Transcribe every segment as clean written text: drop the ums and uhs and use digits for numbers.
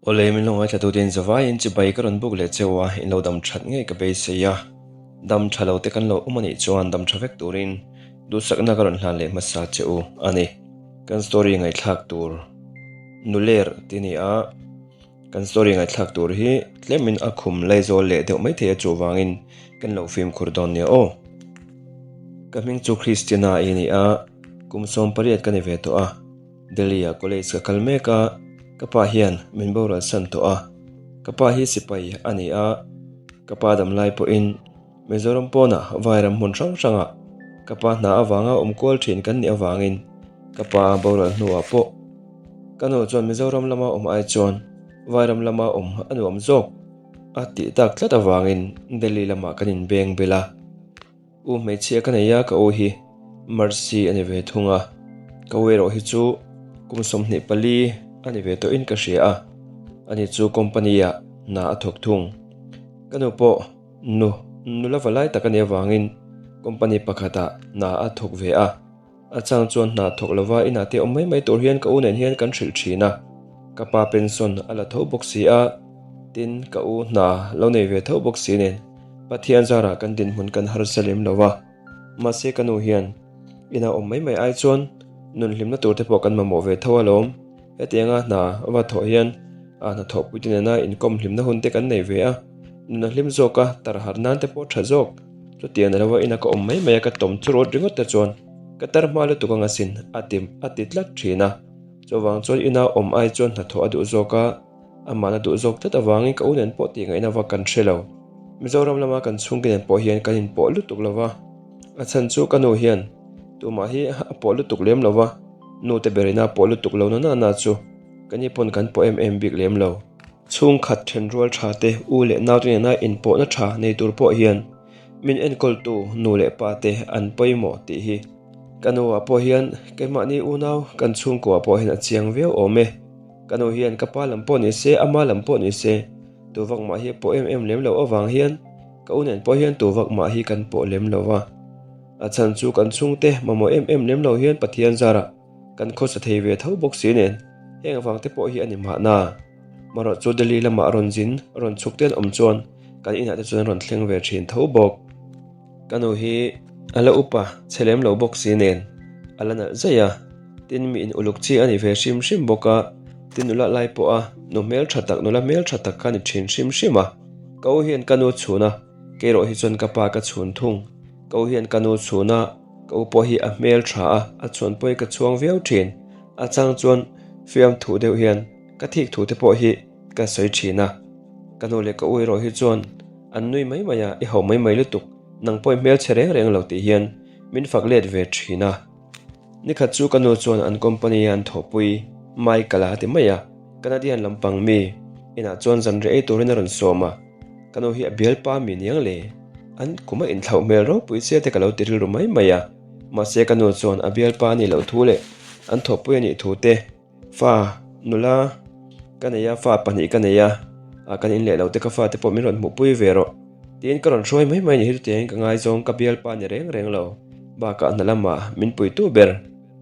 Awle, min lo ngaithla tute in zavaiin chibai ka rawn buk leh cheu a, in lo dam that ngei ka beisei a. Dam tha lo te kan lo awm a nih chuan dam tha vek turin duhsakna ka rawn hlan leh hmasa che u a ni. Kan story ngaihthlak tur Nuler ti a ni a, kan story ngaihthlak tur hi tlemin a khum laizawl leh deuh maithei a chuvangin kan lo fimkhur dawn nia aw. Ka hming chu Christiana i ni a, kum 18 ka ni ve tawh a. Delhi ah college ka kal mek a, ka pa hian min boral san tawh a, ka pa hi sipai a ni a, ka pa dam lai pawhin Mizoram pawnah vairam hmun hrang hrangah ka pa hna avanga awm kual thin kan nih avangin ka pa boral hnuah pawh ka nu chuan Mizoram lama awm ai chuan vairam lama awm a nuam zawk a tih tak tlat avangin Delhi lamah kan inbeng bel a. U hmeichhia ka nei a, ka u hi Mercy a ni ve thung a, ka u erawh hi chu kum 24 a ni ve tawhin ka hria a, ani chu company ah hna a thawk thung. Ka nu pawh nu nula va lai tak a nih avangin company pakhatah hna a thawk ve a. A chang chuan hna thawk lova inah te awm mai mai tur hian ka u nen hian kan hrilh thin a, ka pa pension a la tho bawk si a, tin ka u hna lo nei ve tho bawk si nen Pathian zarah kan dinhmun kan harsa lem lo va, mahse ka nu hian inah awm mai mai ai chuan nun hlimna tur te pawh kan mamawh ve tho alawm, hetianga hna va thawh hian a hnathawhpui te nena inkawm hlimna hun te kan nei ve a, nun a hlim zawk a, tarharh nan te pawh tha zawk. Chutiang alo a ina ka awm mai mai a ka tawm chu rawt ringawt te chuan ka tar hma lutuk ang asin a ti a ti tlat thin a. Chuvang chuan ina awm ai chuan hnathawh a duh zawk a, amahna duh zawk tlat avangin ka u nen pawh tih ngaihna vak kan hre lo. Mizoram lama kan chhungte nen pawh hian kan inpawh lutuk lo va, a chhan chu ka nu hian tumah hi a pawh lutuk lem lo va, nu te ber ina a pawh lutuk lo na na na chu ka ni pawn kan pawh em em bik lem lo. Chhungkhat thenrual tha te, u leh naute nena inpawhna tha nei tur pawh hian min enkawltu nu leh pa te an pawimawh tih hi ka nuah pawh hian keimahni unau kan chhungkuah pawh hian a chiang viau awm e. Ka nu hian ka pa lam pawh ni se, ama lam pawh ni se, tu vak mah hi a pawh em em lem loh avang hian ka u nen pawh hian tu vak mah hi kan pawh lem lo va. A chhan chu kan chhungte mamawh em em lem lo hian Pathian zarah Kan khawsa thei ve tho bawk si nen, heng avang te pawh hi a ni mahna. Marawh chu Delhi lamah rawn zin, rawn chhuk te an awm chuan kan inah te chuan an rawn thleng ve thin tho bawk. Ka nu hi a la upa chhe lem lo bawk si nen a la nalh zaih a, tin mi in uluk chi a ni ve hrim hrim bawk a, tin nula lai pawh a nu hmel tha tak nula hmel tha tak kha a ni thin hrim hrim a. Ka u hian ka nu chhun a, kei erawh hi chuan ka pa ka chhun thung. Ka u hian ka nu chhun a. Ka u pawh hi a hmel tha a, a chhuan pawh hi ka chhuang viau thin. A chang chuan fiamthu deuh hian ka thik thu te pawh hi ka sawi thin a. Ka nu leh ka u erawh hi chuan an nui mai mai a, i ho mai mai lutuk, nang pawh i hmel chhe reng reng lo tih hian min fak let ve thin a. Nikhat chu ka nu chuan an company a an thawhpui Michael a ti mai a, Canadian lampang mi inah chuan zanriah ei turin a rawn sawm a. Ka nu hi a bialpa mi niang le? An kum a inthlauh hmel ropui sia te ka lo ti rilru mai mai a. Mahse ka nu chuan a bialpa a nih loh thu leh an thawhpui a nih thu te, fa, nula ka nei a, fa pahnih ka nei a, ah kan in leh lo te ka fa te pawh min rawn hmuhpui ve rawh tiin ka rawn hruai mai mai a ni hi chutiangin ka ngaizawng ka bialpa ni reng reng lo. Bakah hna lamah min puitu ber.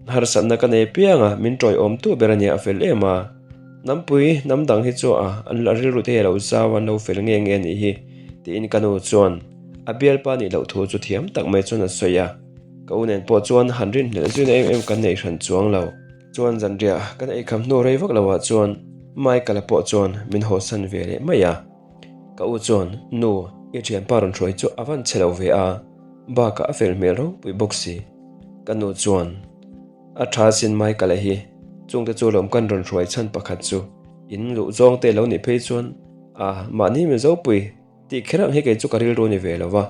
Harsatna ka nei piang a, min tawiawmtu ber a nia a fel em a. Nampui hnam dang hi chu a an la rilru te hi a lo zau a, an lo fel nge nge a nih hi, tiin ka nu chuan a bialpa nih loh thu chu thiam tak mai chuan a sawi a. Ka u nen pawh chuan han rinhlelh zuina em em kan nei hran chuang lo. Chuan zanriah kan eikham hnu rei vak loah chuan Michael-a pawh chuan min hawsan ve leh mai a. Ka u chuan, Nu, i thianpa rawn hruai chu a van chhe lo ve a, bakah a fel hmel ropui bawk si. Ka nu chuan, A tha sin Michael-a hi, chungte chu lawm kan rawn hruai chhan pakhat chu in luh zawng te lo nih phei chuan a mahni Mizopui tih kher ang hi kei chu ka rilru ni ve lo va,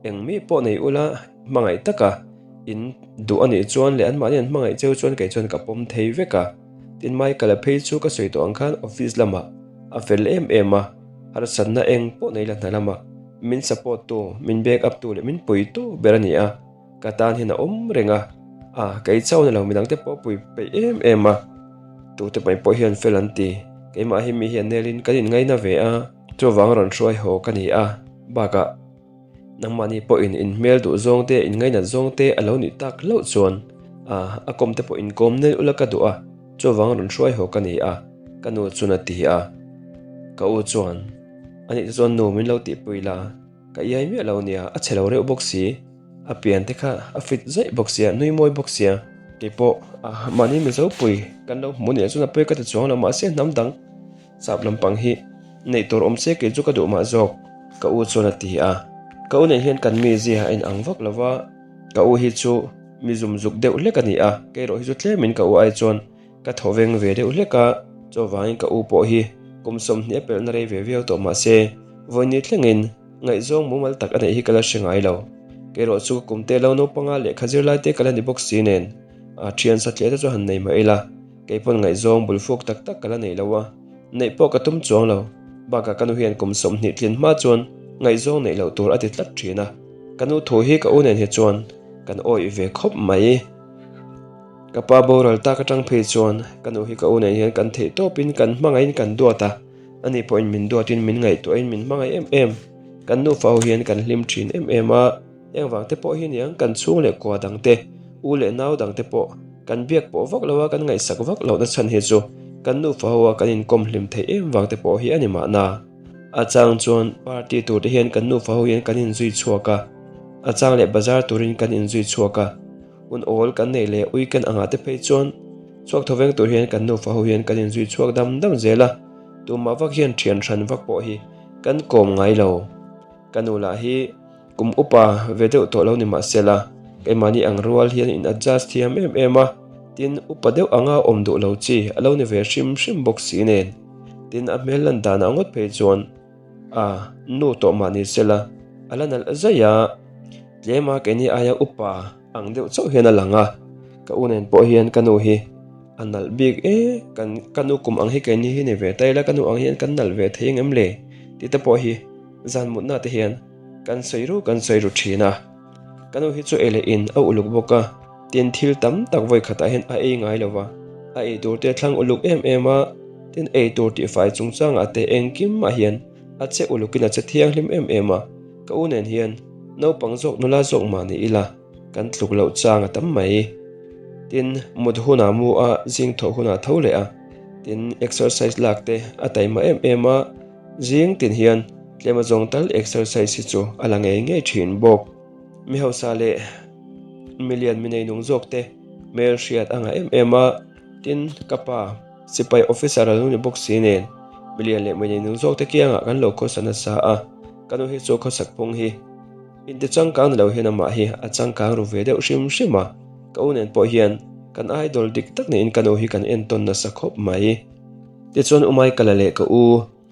eng mi pawh nei ula hmangaih taka in duh a nih chuan leh anmahni an hmangaih cheu chuan kei chuan ka pawm thei vek a. Tin Michael-a phei chu ka sawi tawh ang khan office lamah a fel em em a, harsatna eng pawh nei la hna lamah min support tu, min back up tu leh min pui tu ber a ni a. Ka tan hian a awm reng a, a kei chauh ni lo midang te pawh pui peih em em a, tute mai pawh hian fel an ti, keimah hi mi hian nelin kan inngaina ve a, chuvang rawn hruai haw ka ni a, bakah nangmahni pawhin inhmel duh zawng te inngainat zawng te a lo nih tak hlauh chuan a a kawm te pawh inkawm nel ula ka duh a, chuvang rawn hruai haw ka ni a, ka nu chuan a ti a. Ka u chuan, Anih te chuan nu min lo tihpui la, ka iai miah lo nia, a chhe lo reuh bawk si, a pian te kha a fit zaih bawk sia, nui mawi bawk sia. Kei pawh mahni Mizo pui kan lo hmu nia chuan a pawi ka ti chuang lo, mahse hnam dang sap lampang hi neih tur awm se kei chu ka duh mah zawk, ka u chuan a ti a. Ka u nen hian kan mizia a inang vak lo va, ka u hi chu mi zum zuk deuh hlek a ni a, kei erawh hi chu tlemin ka u ai chuan Ka thaw veng ve deuh hlek a, chuvangin ka u pawh hi kum 20 a pelhna rei ve viau tawh mahse, vawiin thlengin ngaihzawng mumal tak a neih hi ka la hre ngai lo. Kerawh chu ka kum te lo naupanga lehkha zirlai te ka la ni bawk si nen, a thian satliah te chu han nei mah ila, kei pawn ngaihzawng bul fuk tak tak ka la nei lo a, neih pawh ka tum chuang lo. Bakah ka nu hian kum 20 tlin hma chuan ngaihzawng neih loh tur a ti tlat thin a, ka nu thu hi ka u nen hi chuan kan awih ve khawp mai. Ka pa boral tak atang phei chuan ka nu hi ka u nen hian kan theih tawpin kan hmangaihin kan duat a, ani pawhin min duatin min ngaihtuahin min hmangaih em em. Kan nufa ho hian kan hlim thin em em a, heng vang te pawh hi niang kan chhung leh kua dang te, u leh nau dang te pawh kan biak pawh vak lo a kan ngaihsak vak lohna chhan hi chu kan nufa ho a kan inkawm hlim theih em vang te pawh hi a ni mahna. A chang chuan party tur te hian kan nufa ho hian kan inzui chhuak a, a chang leh bazar turin kan inzui chhuak a. Hun awl kan neih leh weekend angah te phei chuan chhuak tho veng tur hian kan nufa ho hian kan inzui chhuak dam dam zel a, tumah vak hian thian hran vak pawh hi kan kawm ngai lo. Ka nu lah hi kum upa ve deuh tawh lo ni mah se la, keimahni ang rual hian in adjust thiam em em a, tin upa deuh anga awm duh lo chi a lo ni ve hrim hrim bawk si nen. Tin a hmel lan danah ngawt phei chuan A, nu tawh mah ni se la, a la nalh zaih a, tlema keini aia upa ang deuh chauh hian a lang a, ka u nen pawh hian ka nu hi a nalh bik e, kan ka nu kum ang hi keini hi ni ve ta ila ka nu ang hian kan nalh ve thei engem le tih te pawh hi zan mutna te hian kan sawi ru kan sawi ru thin a. Ka nu hi chu ei leh in a uluk bawk a, tin thil tam tak vawi khatah hian a ei ngai lo va, a ei tur te a thlang uluk em em a, tin ei tur tihfai chungchangah te engkim ah hian a che ulukin a che thianghlim em em a, ka u nen hian naupang zawk nula zawk mah ni ila kan tluk loh chang a tam mai. Tin mut hunah mu a zing thawh hunah tho leh a, tin exercise lak te a taima em em a, Zing tin hian tlem a zawng tal exercise hi chu a la ngei ngei thin bawk. Mi hausa leh milian mi neinung zawk te hmel hriat a ngah em em a, tin ka pa sipai officer a lo ni bawk si nen milian leh mi neinung zawk te kiangah kan lo khawsa nasa a, ka nu hi chu khawsak phung hi inti changkang ni lo hian amah hi a changkang ru ve deuh hrim hrim a, ka u nen pawh hian kan idol dik tak niin ka nu hi kan entawn nasa khawp mai. Tichuan U Michael-a leh ka u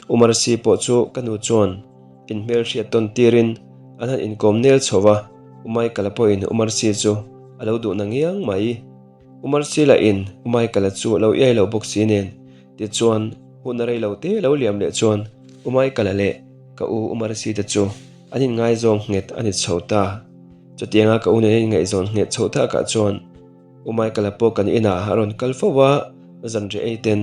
U Marcy pawh chu ka nu chuan inhmelhriat tawn tirin an han inkawm nel chho va, U Michael-a pawhin U Marcy chu a lo duh na ngiang mai. U Marcy lahin U Michael-a chu a lo iai lo bawk si nen, tichuan hun a rei lo te lo liam leh chuan U Michael-a leh ka u U Marcy te chu an inngaizawng nghet a ni chho ta. Chutianga ka u nen an inngaihzawn nghet chho takah chuan, U Michael-a pawh kan inah a rawn kal fo a, zanriah ei ten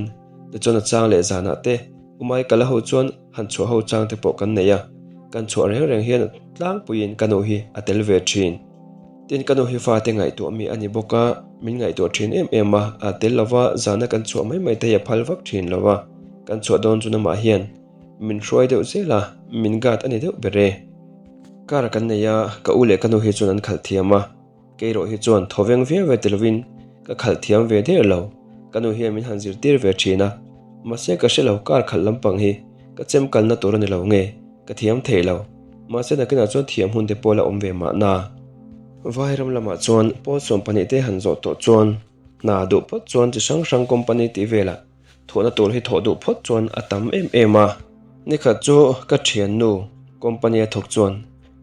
tichuan a chang leh zanah te U Michael-a ho chuan han chhuah ho chang te pawh kan nei a, kan chhuah reng reng hian tlangpuiin ka nu hi a tel ve thin. Tin, ka nu hi fate ngaihtuah mi a ni bawk a, min ngaihtuah thin em em a, a tel lova zana kan chhuah mai mai te hi a phal vak thin lo a, kan chhuah dawn chu namah hian min hruai deuh zel a, min guard a ni deuh ber e. Car kan nei a, ka u leh ka nu hi chuan an khalh thiam a. Keirawh hi chuan thaw veng viau ve ti lovin ka khalh thiam ve der lo, ka nu hian min han zirtir ve thin a, mahse ka hre lo car khalh lampang hi ka chem kalna tur a ni lo nge ka thiam thei lo, mahse nakinah chuan thiam hun te pawh la awm ve mahna. Vairam lamah chuan pawl 12 te han zawh tawh chuan hna duh phawt chuan chi hrang hrang company tih velah Thawhna tur hi thawh duh phawt chuan a tam em em a, nikhat chu ka thiannu company a thawk chuan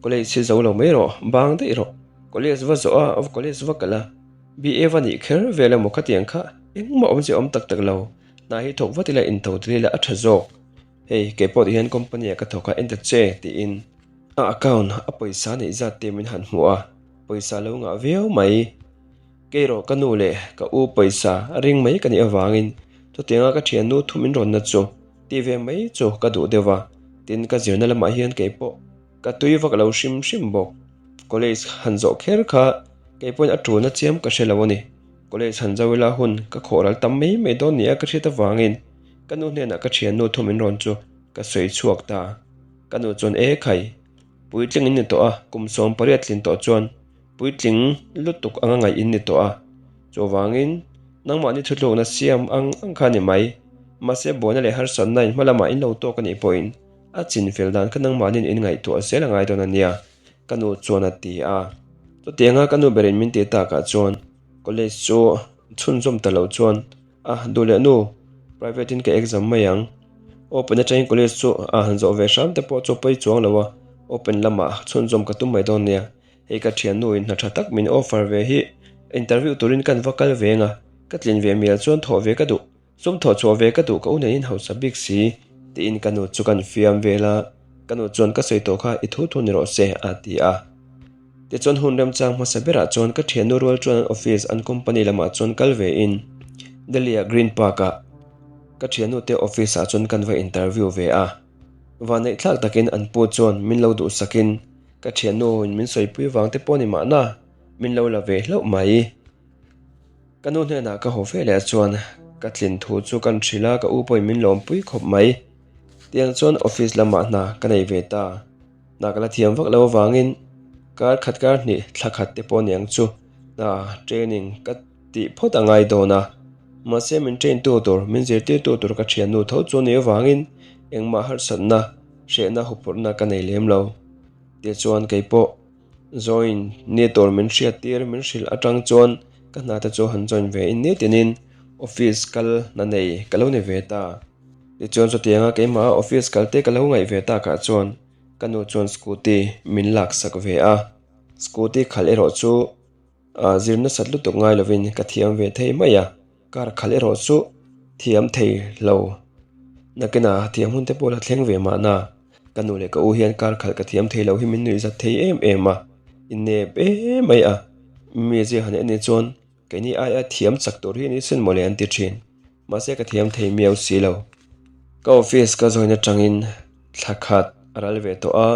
college hi zo lo mai rawh, bang daih rawh, college va zawh a, college va kal a, BA va nih kher vel emaw khatiang kha engmah awmzia awm tak tak lo, hna hi thawk vat ila intho tel ila a tha zawk, hei kei pawh tihian company ah ka thawk a en ta che tiin a account a pawisa neih zat te min han hmuh a, pawisa lo ngah viau mai. Kei rawh ka nu leh ka u pawisa ring mai ka nih avangin chutianga ka thiannu thu min rawnna chu tih ve mai chu ka duh deuh va, tin ka zirna lamah hian kei pawh ka tui vak lo hrim hrim bawk. College han zawh kher kha kei pawhin a tulna chiam ka hre lo a ni. College han zo ila hun ka khawh ral tam mai mai dawn nia ka hriat avangin ka nu hnenah ka thiannu thu min rawn chu. ka sawi chhuak ta. Ka nu chuan E khai, puitling in ni tawh a, kum 18 tlin tawh chuan puitling lutuk anga ngaih in ni tawh a, chuvangin nangmahni thutlukna siam ang ang kha a ni mai. Mahse buaina leh harsatna in hma lamah in lo tawk a nih pawhin a chinfel dan kha nangmahniin in ngaihtuah zel a ngai dawn a nia, ka nu chuan a ti a. Chutianga ka nu berin min ti takah chuan college chu chhunzawm ta lo chuan A duh leh nu, private in ka exam mai ang. Open atangin college chu a han zawh ve hram te pawh chu pawi chuang lo a, open lamah chhunzawm ka tum mai dawn nia. Hei ka thiannu in hna tha tak min offer ve hi interview turin kan va kal ve anga, ka tlin ve mial chuan thawh ve ka duh, sum thawh chhuah ve ka duh ka u neiin hausa bik si tiin ka nu chu kan fiam vel a, ka nu chuan ka sawi tawh kha i thu thu ni rawh se a ti a. Tichuan hun remchang hmasa berah chuan ka thiannu rual chuan an office an company lamah chuan kal ve in Delhi ah Green Park ah ka thiannu te office ah chuan kan va interview ve a. Vanneih thlak takin an pu chuan min lo duhsak in ka thiannu in min sawipui vang te pawh ni mahna min lo la ve hlauh mai. Ka nu hnenah ka haw ve leh chuan ka tlin thu chu kan hrilh a ka u pawhin min lawmpui khawp mai. Tiang chuan office lamah hna ka nei ve ta. Hna ka la thiam vak lo avangin kar khat kar hnih thla khat te pawh aniang chu hna training ka tih phawt a ngai dawn a. Mahse min train tu tur, min zirtir tu tur ka thiannu tho chu anih avangin engmah harsatna, hrehna huphurhna ka nei lem lo. Tichuan keipawh join ni tur min hriattir min hrilh atang chuan ka hna te chu han join ve in nitinin office kal hna nei ka lo ni ve ta. Tichuan chutianga keimaha office kal te ka lo ngaih ve takah chuan ka nu chuan scooty min laksak ve a, scooty khalh erawh chu zir nasat lutuk ngai lovin ka thiam ve thei mai a, car khalh erawh chu thiam thei lo. Nakinah thiam hun te pawh la thleng ve mahna, ka nu leh ka u hian car khalh ka thiam thei lo hi min nuihzat thei em em a, innep em mai a, mi zia han en hi chuan Keini aia thiam chak tur hi ni sin mawle an ti thin. Mahse ka thiam thei miau si lo. Ka office ka join atangin thla khat a ral ve tawh a,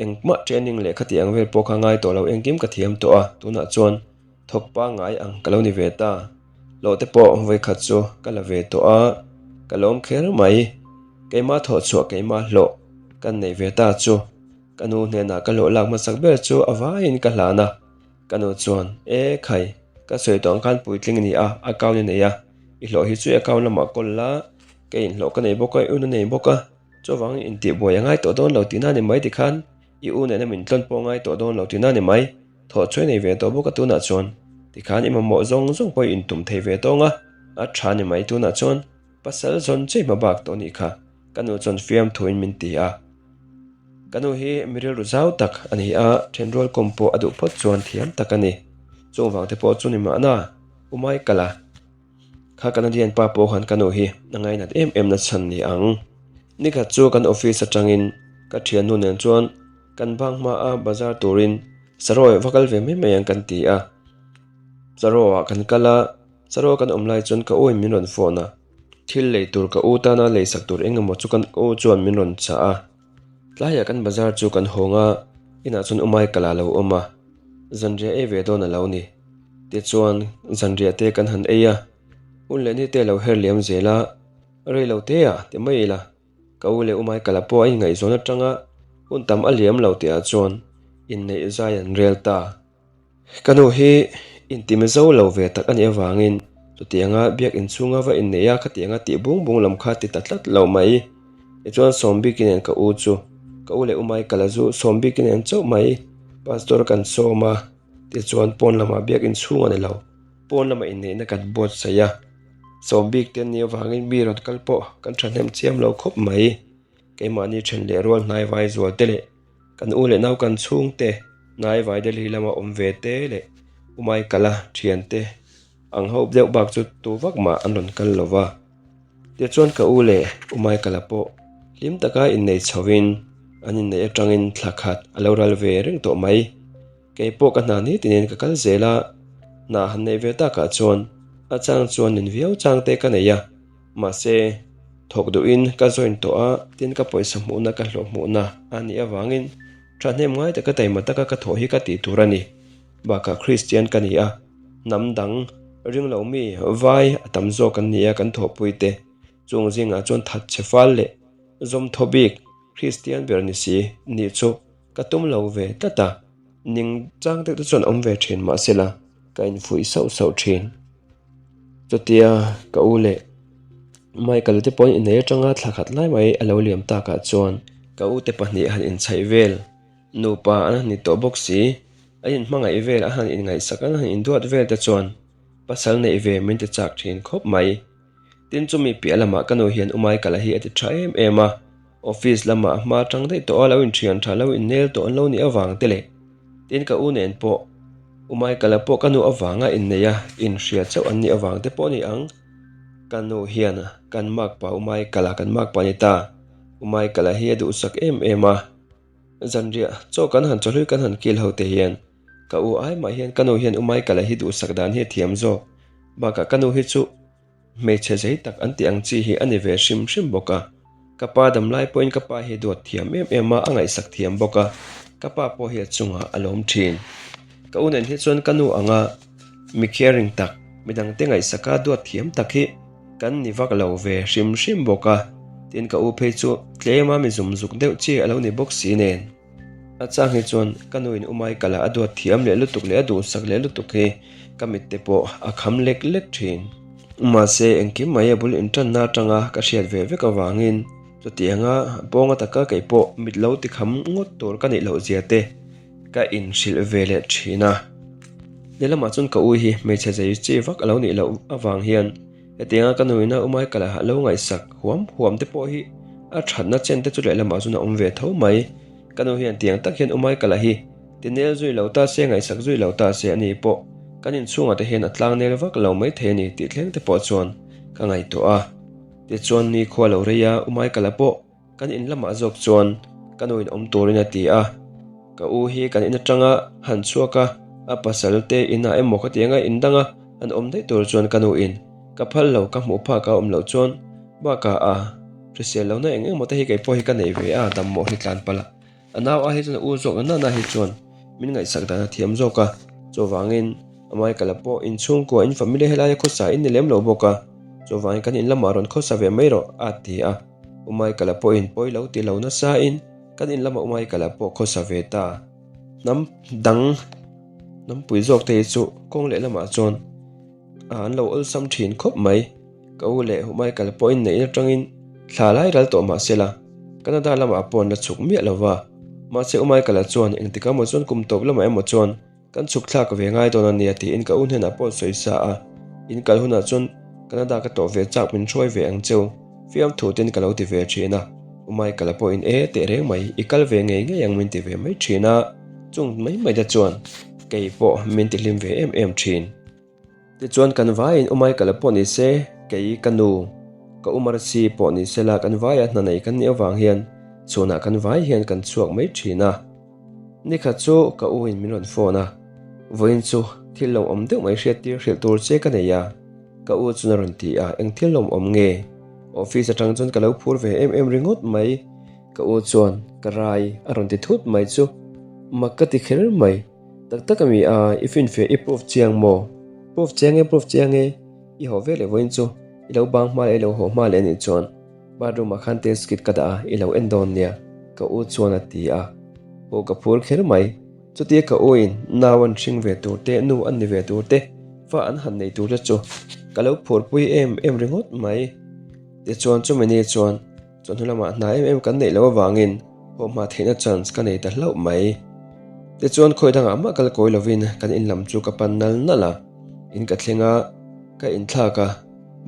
engmah training leh khati ang vel pawh kha ngai tawh lo engkim ka thiam tawh a, tunah chuan thawk pangngai ang ka lo ni ve ta. Hlawh te pawh vawikhat chu ka la ve tawh a, ka lawm kher mai. Keimah thawh chhuah keimah hlawh kan nei ve ta chu ka nu hnenah ka hlawh lak hmasak ber chu a vaiin ka hlan a. Ka nu chuan, E khai, ka sawi tawh ang khan puitling i ni a, account i nei a, i hlawh hi chu i account lamah kawl la, ka inhlawh ka nei bawk a, i un a nei bawk a, chuvangin intihbuai a ngai tawh dawn lo tihna a ni mai tikhan i u nena min tlawn pawh a ngai tawh dawn lo tihna a ni mai, thawh chu i nei ve tawh bawk a tunah chuan tikhan i mamawh zawng zawng pawh i intum thei ve tawng a, a tha a ni mai tunah chuan pasal zawn chu i hma bak tawh a nih kha, ka nu chuan fiamthuin min ti a. Ka nu hi mi rilru zau tak a ni a, thenrual kawm pawh a duh phawt chuan thiam tak a ni. Chung vang te pawh chu ni mahna, U Michael-a kha Canadian pa pawh khan ka nu hi a ngainat em em na chhan ni ang. Nikhat chu kan office atangin ka thiannu nen chuan kan bang hmaa bazar turin Sarawi va kal ve mai mai ang kan ti a. Saraw-ah kan kal a, Saraw kan awm lai chuan ka u in min rawn phone a. Thil lei tur ka u tana leisak tur eng emaw chu kan u chuan min rawn chah a. Tlaiah kan bazar chu kan hawng a, inah chuan u Michael a lo awm a. Zanriah ei ve dawn a lo ni. Tichuan, zanriah te kan han ei a, hun leh ni te a lo her liam zel a, rei lo te ah ti mai ila, ka u leh u Michael a pawh a inngaihzawn atanga hun tam a liam lo tihah chuan inneih zai an rel ta. Ka nu hi intime zo lo ve tak a nih avangin chutianga biak inchhunga va inneih a khatianga tih bung bung lam kha ti ta tlat lo mai. Tichuan Sawmbiki nen ka u chu ka u leh u Michael-a chu Sawmbiki nen chauh mai pastor kan sawm a, tichuan pawn lamah biak inchhung a ni lo, pawn lamah inneihna kan buatsaih a. Sawmbik te an nih avangin mi rawn kal pawh kan thahnem chiam lo khawp mai. Keimahni then leh rual hnaivai zual te leh Kan u leh nau kan chhungte hnaivai Delhi lama awm ve te leh U Michael-a thiante ang ho deuh bak chu tu vak mah an rawn kal lo va. Tichuan ka u leh U Michael-a pawh hlim taka innei chhovin an inneih atangin thla khat a lo ral ve reng tawh mai. Kei pawh ka hna ni tinin ka kal zel a, hna han neih ve takah chuan a chang chuan nin viau chang te ka nei a. Mahse, thawk duhin ka join tawh a, tin ka pawisa hmuhna ka hlawh hmuhna a nih avangin thahnem ngai taka taima taka ka thawh hi ka tih tur a ni. Bakah Kristian ka ni a, hnam dang ring lo mi vai a tam zawk an ni a kan thawhpui te. Chung zingah chuan thatchhe fal leh. Zawmthaw bik Kristian ber ni si nih chu ka tum lo ve tlat a, ning chang deuh te chuan awm ve thin mahsela ka infuih sauh sauh thin. Chutia ka u leh Michael te pawhin innei atanga thla khat lai mai a lo liam takah chuan ka u te pahnih han inchhaih vel nupa an han ni tawh bawk si, an inhmangaih vel an han inngaihsak an han induat vel te chuan pasal neih ve min ti chak thin khawp mai. Tin chumi piah lamah ka nu hian u Michael-a hi a ti tha em em a, office lamah a hma tang daih tawh a lo inthian tha lo innel tawh an lo nih avang te leh tin ka u nen pawh u Michael-a pawh ka nu avanga inneih a inhria chauh an nih avang te pawh a ni ang. Ka nu hian kan makpa u Michael-a kan makpa a ni ta, u Michael-a hi a duhsak em em a, zanriah chaw kan han chawhlui kan han kil ho te hian ka u ai mah hian ka nu hian u Michael-a hi duhsak dan hi a thiam zawk. Bakah ka nu hi chu hmeichhe zei tak an tih ang chi hi a ni ve hrim hrim bawk a. Ka pa damlai pawhin ka pa hi duat thiam em em a, a ngaihsak thiam bawk a, ka pa pawh hi a chungah a lawm thin. Ka u nen hi chuan ka nu anga mi caring tak, midangte ngaihsaka duat thiam tak hi kan ni vak lo ve hrim hrim bawk a, tin ka u phei chu tlema mi zum zuk deuh chi a lo ni bawk si nen. A chang hi chuan ka nuin u Michael-a a duat thiam leh lutuk leh a duhsak leh lutuk hi ka mitte pawh a kham lek lek thin. Mahse, engkim mai a bul intanna atanga ka hriat ve vek avangin chutianga pawnga taka kei pawh mit lo ti kham ngawt tur ka nih loh zia te ka inhrilh ve leh thin a. Lehlamah chuan ka ui hi hmeichhe zei chi vak a lo nih loh avang hian Hetianga ka nuina u Michael-a lo ngaihsak huam huam te pawh hi a thatna chen te chu lehlamah chuan a awm ve tho mai. Ka nu hian tiang tak hian u Michael-a hi tinel zui lo ta se, ngaihsak zui lo ta se a ni pawh kan inchhungah te hian a tlang nel vak lo mai thei a ni tih thleng te pawh chuan ka ngaihtuah a. Tichuan nikhua lo rei a, u Michael-a pawh Kan in lamah zawk chuan ka nu in awm turin a ti a, ka u hi kan in atanga han chhuak a, a pasal te inah emaw ka ti anga in danga an awm daih tur chuan ka nu in ka phal lo ka hmuh phak a awm loh chuan bakah a hrisel lohna eng eng maw te hi kei pawh hi ka nei ve a dam mawh hi tlan palh a. A nau a hi chuan a u zawk na nana hi chuan min ngaihsak dan a thiam zawk a, chuvangin a Michael-a pawh inchhungkua in family helaia khawsa in ni lem lo bawk a, chuvangin kan in lamah rawn khawsa ve mai rawh a ti a, u Michael-a pawhin pawi lo ti lo nasa in kan in lamah u Michael-a pawh khawsa ve ta. Hnam dang hnampui zawk te hi chu kawng lehlamah chuan an lo awlsam thin khawp mai. Ka u leh u Michael pawhin neih atangin thla lai ral tawh mah se la, Canada lamah pawh an la chhuk miah lo va. Mahse u Michael-a chuan engtik emaw chuan kum tawp lamah emaw chuan kan chhuk thlak ve ngai dawn a nia tiin ka u hnenah pawh sawi sa a. In kal hunah chuan Canada ka tawh ve chak min hruai ve ang cheu, fiamthu ten ka lo ti ve thin a. U Michael-a pawhin e teh reng mai, i kal ve ngei ngei ang min ti ve mai thin a, chung mai mai te chuan kei pawh min ti hlim ve em em thin. Tichuan kan vaiin u Michael-a pawh ni se, kei ka nu, ka u Marcy pawh ni se la kan vaia hna nei kan nih avang hian chhunah kan vai hian kan chhuak mai thin a. Nikhat chu ka u in min rawn phone a, vawiin chu thil lawmawm deuh mai hriat tir hrilh tur che ka nei a, ka u chuan a rawn ti a, eng thil lawmawm nge? Office atang chuan ka lo phur ve em em ringawt mai, ka u chuan ka rai a rawn ti thut mai chu mak ka ti kher mai. Tak tak a mi a, i finfiah i proof chiang maw? Proof chiang e, proof chiang e, i haw ve leh vawiin chu i lo bang hma leh i lo haw hma leh a nih chuan bathroom ah khan test kit ka dah a, i lo en dawn nia, ka u chuan a ti a. Haw ka phur kher mai, chutia ka u in nau an hring ve tur te, nu an ni ve tur te, fa an han nei tur te chu ka lo phurpui em em ringawt mai. Tichuan chumi ni chuan Chawhnu lamah hna em em kan neih loh avangin haw hma theihna chance ka nei ta hlauh mai. Tichuan khawi dangah mah kal kawi lovin kan in lam chu ka pan nal nal a, in ka thleng a, ka inthlak a,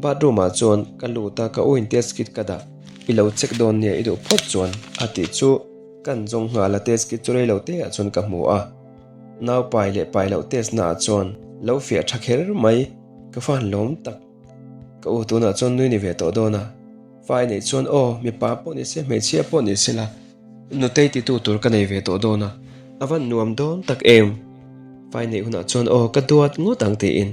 bathroom ah chuan ka lut a, ka u in test kit ka dah, i lo check dawn nia i duh phawt chuan a tih chu kan zawng nghal a, test kit chu rei lo te ah chuan ka hmu a, nau pai leh pai loh test na ah chuan lo fiah tha kher mai, ka fan lawm tak, ka u tunah chuan nui ni ve tawh dawn a. Fai neih chuan aw, mipa pawh ni se, hmeichhia pawh ni se la, nutei titu tur ka nei ve tawh dawn a, a van nuam dawn tak em? Fai neih hunah chuan aw, ka duat ngawt ang tiin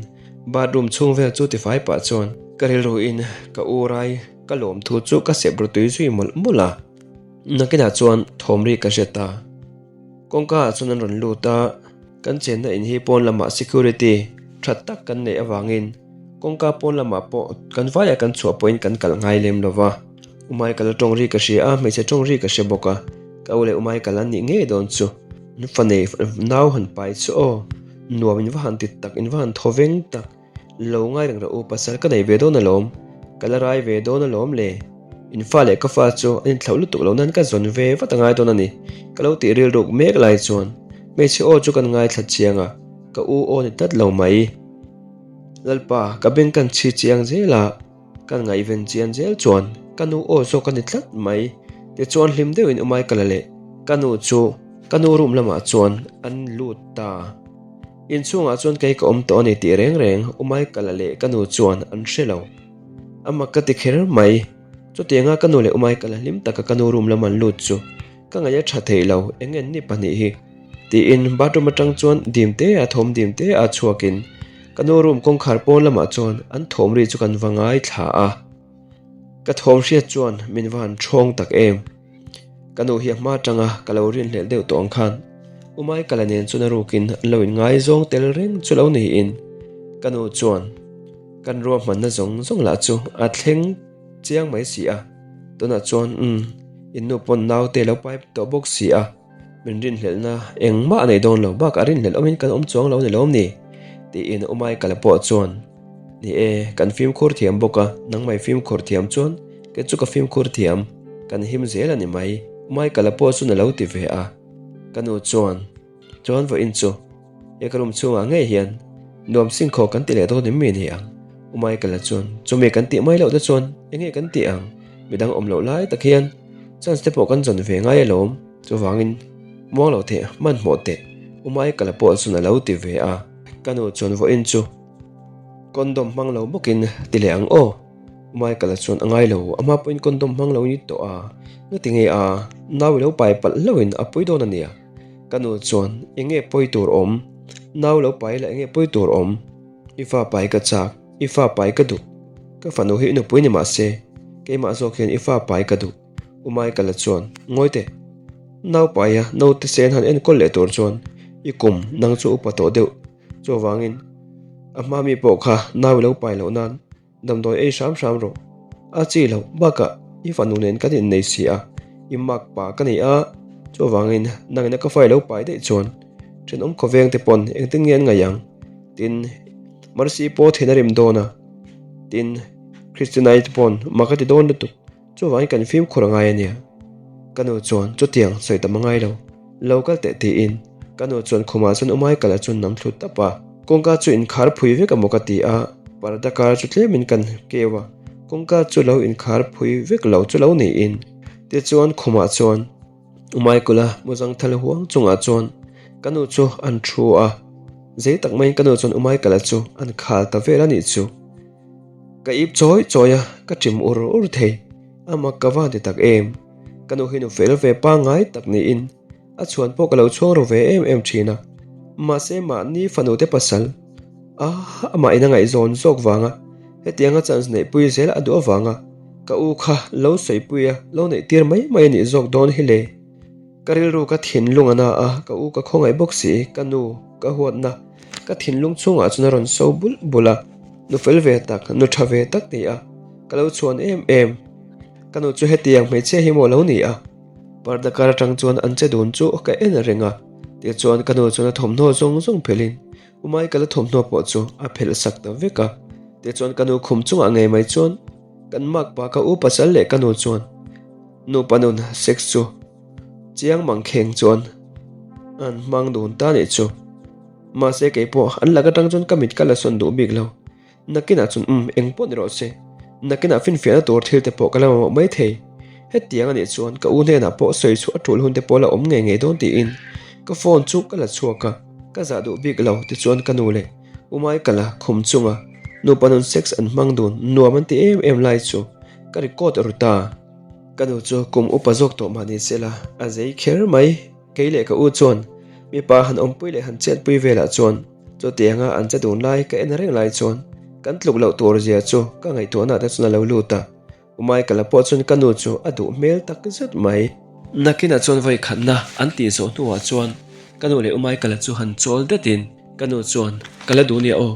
bathroom chhung vel chu tifai pah chuan ka rilru in ka u rai ka lawm thu chu ka sep ru tui zui mawlh mawlh a. Nakinah chuan thawm ri ka hre ta. Kawngka ah chuan an rawn lut a, kan chenna in hi pawn lamah security tha tak kan neih avangin kawngka pawn lamah pawh kan vaiah kan chhuah pawhin kan kalh ngai lem lo va. U Michael-a tawng ri ka hria a, hmeichhe tawng ri ka hre bawk a, ka u leh U Michael an nih ngei dawn chu. An fa nei nau han pai chu aw, nuam in va han ti tak, in va han thaw veng tak. Lo ngai reng rawh u, pasal ka nei ve dawn alawm, ka la rai ve dawn alawm le. In fa leh ka fa chu an inthlauh lutuk lo nan ka zawn ve vat a ngai dawn a ni, ka lo tih rilruk mek lai chuan hmeichhe aw chu kan ngaithla chiang a, ka u aw ni tlat lo mai. Lalpa, ka beng kan chhi chiang zel a, kan ngaihven chian zel chuan ka nu aw zawk a ni tlat mai. Tichuan hlim deuhin Umai ka la leh, ka nu chu ka nu room lamah chuan an lut ta. Inchhungah chuan kei ka awm tawh a ni tih reng reng U Michael-a leh ka nu chuan an hre lo. A mak ka ti kher mai. Chutianga ka nu leh U Michael-a hlim taka ka nu room lam an lut chu ka ngaih a tha thei lo, eng en ni pahnih hi? tiin bathroom atang chuan dim te a thawm dim te a chhuakin ka nu room kawngkhar pawn lamah chuan an thawm ri chu kan va ngaithla a. Ka thawm hriat chuan min va han thawng tak em. Ka nu hi a hma atanga ka lo rinhlelh deuh tawh ang khan U Michael-a nen chuan a rukin an lo inngaizawng tel reng chu lo niin ka nu chuan kan ruahmanna zawng zawng lah chu a thleng chiang mai si a, tunah chuan umm in nu pawn naute lo pai tawh bawk si a, min rinhlelhna engmah a nei dawn lo bakah rinhlelh awmin kan awm chuang lo ni lawm ni? tiin U Michael-a pawh chuan Ni e, kan fimkhur thiam bawk a, nangmai fimkhur thiam chuan kei chu ka fimkhur thiam, kan him zel a ni mai, Michael-a pawh chuan a lo ti ve a. Ka nu chuan, Chuan vawiin chu, he ka room chhungah ngei hian nuam singkhaw kan ti leh dawn em mi ni ang? U Michael-a chuan, Chumi kan tih mai loh te chuan eng nge kan tih ang? Midang awm loh lai tak hian chance te pawh kan zawn ve ngai alawm, chuvangin muang lo teh, hmanhmawh teh, U Michael-a pawh chuan a lo ti ve a. Ka nu chuan vawiin chu, Condom hmang lo bawkin ti leh ang aw. Michael-a chuan a ngai lo, amah pawhin condom hmang lo ni tawh a, ngati nge a, nau i lo pai palh hlauhin a pawi dawn a nia. Ka nu chuan, Eng nge pawi tur awm? Nau lo pai la eng nge pawi tur awm? I fa pai ka chak, i fa pai ka duh. Ka fanu hi i nupui ni mah se, keimah zawk hian i fa pai ka duh. U Michael-a chuan, Ngawi teh, nau paia naute sen han enkawl leh tur chuan i kum nang chu upa tawh deuh. Chuvangin, a hma mi pawh kha nau i lo pai loh nan damdawi ei hram hram rawh. A chi loh bakah i fanu nen kan innei si a, i mak pa ka ni a, chuvangin nangin a ka fa i lo pai daih chuan thenawm khawveng te pawn engtin nge an ngaih ang? Tin, Mercy pawh then a rim dawn a, tin, Christina-i te pawn mak a ti dawn lutuk. Chuvangin kan fimkhur a ngai a nia. Ka nu chuan chutiang sawi tam a ngai lo. Lo kal teh tiin ka nu chuan khumah chuan U Michael-a chuan nam thlu tap a. Kawngka chu inkhar phui vek amaw ka ti a, parda kar chu tlemin kan keu a, kawngka chu lo inkhar phui vek lo chu lo niin. Tichuan khumah chuan U Michael-a muzang thal huang chungah chuan ka nu chu an thu a, zei tak maiin ka nu chuan U Michael-a chu an khal ta vel a nih chu. Ka ip chawi chawi a, ka ṭim ur ur thei. A mak ka van ti tak em? Ka nu hi nu fel ve pangngai tak niin a chhuan pawh ka lo chhuang ru ve em em ṭhin a. Mahse mahni fanu te pasal a amah in a ngaihzawn zawk vanga hetianga chance neihpui zel a duh avanga ka u kha lo sawipui a lo neih tir mai mai a nih zawk dawn hi le. Ka rilru ka thinlung a na a, ka u ka khawngaih bawk si, ka nu ka huatna ka thinlung chhungah chuan a rawn so bulh bulh a, nu fel ve tak, nu tha ve tak ni a, ka lo chhuan em em. Ka nu chu hetiang hmeichhia hi maw lo ni a? Parda kar atang chuan an che dun chu ka en reng a, tichuan ka nu chuan a thawmhnaw zawng zawng phelhin U Michael-a thawmhnaw pawh chu a phelh sak ta vek a, tichuan ka nu khum chungah ngei mai chuan kan makpa ka u pasal leh ka nu chuan Nupa nun sex chu chiang mang kheng chuan an hmang dun ta nih chu. Mahse kei pawh an lak atang chuan ka mit ka la sawn duh bik lo. Nakinah chuan umm eng pawh ni rawh se. Nakinah finfiahna tur thil te pawh ka la mamawh mai thei. Hetiang anih chuan ka u hnenah pawh sawi chhuah a tul hun te pawh la awm ngei ngei dawn tiin ka phone chu ka la chhuak a, ka zah duh bik lo tichuan ka nu leh U Michael-a khum chunga nupa nun sex an hmang dun nuam an ti em em lai chu ka record ru ta. Ka nu chu kum upa zawk tawh mah ni se la, a zei kher mai. Kei leh ka u chuan mipa han awmpui leh han chetpui velah chuan chutianga an che dun lai ka en reng lai chuan kan tluk loh tur zia chu ka ngaihtuahna te chuan a lo lut a. U Michael-a pawh chuan ka nu chu a duh hmel tak zet mai. Nakinah chuan vawi khatna an tih zawh hnuah chuan ka nu leh U Michael-a chu han chawl detin ka nu chuan ka la duh nia aw.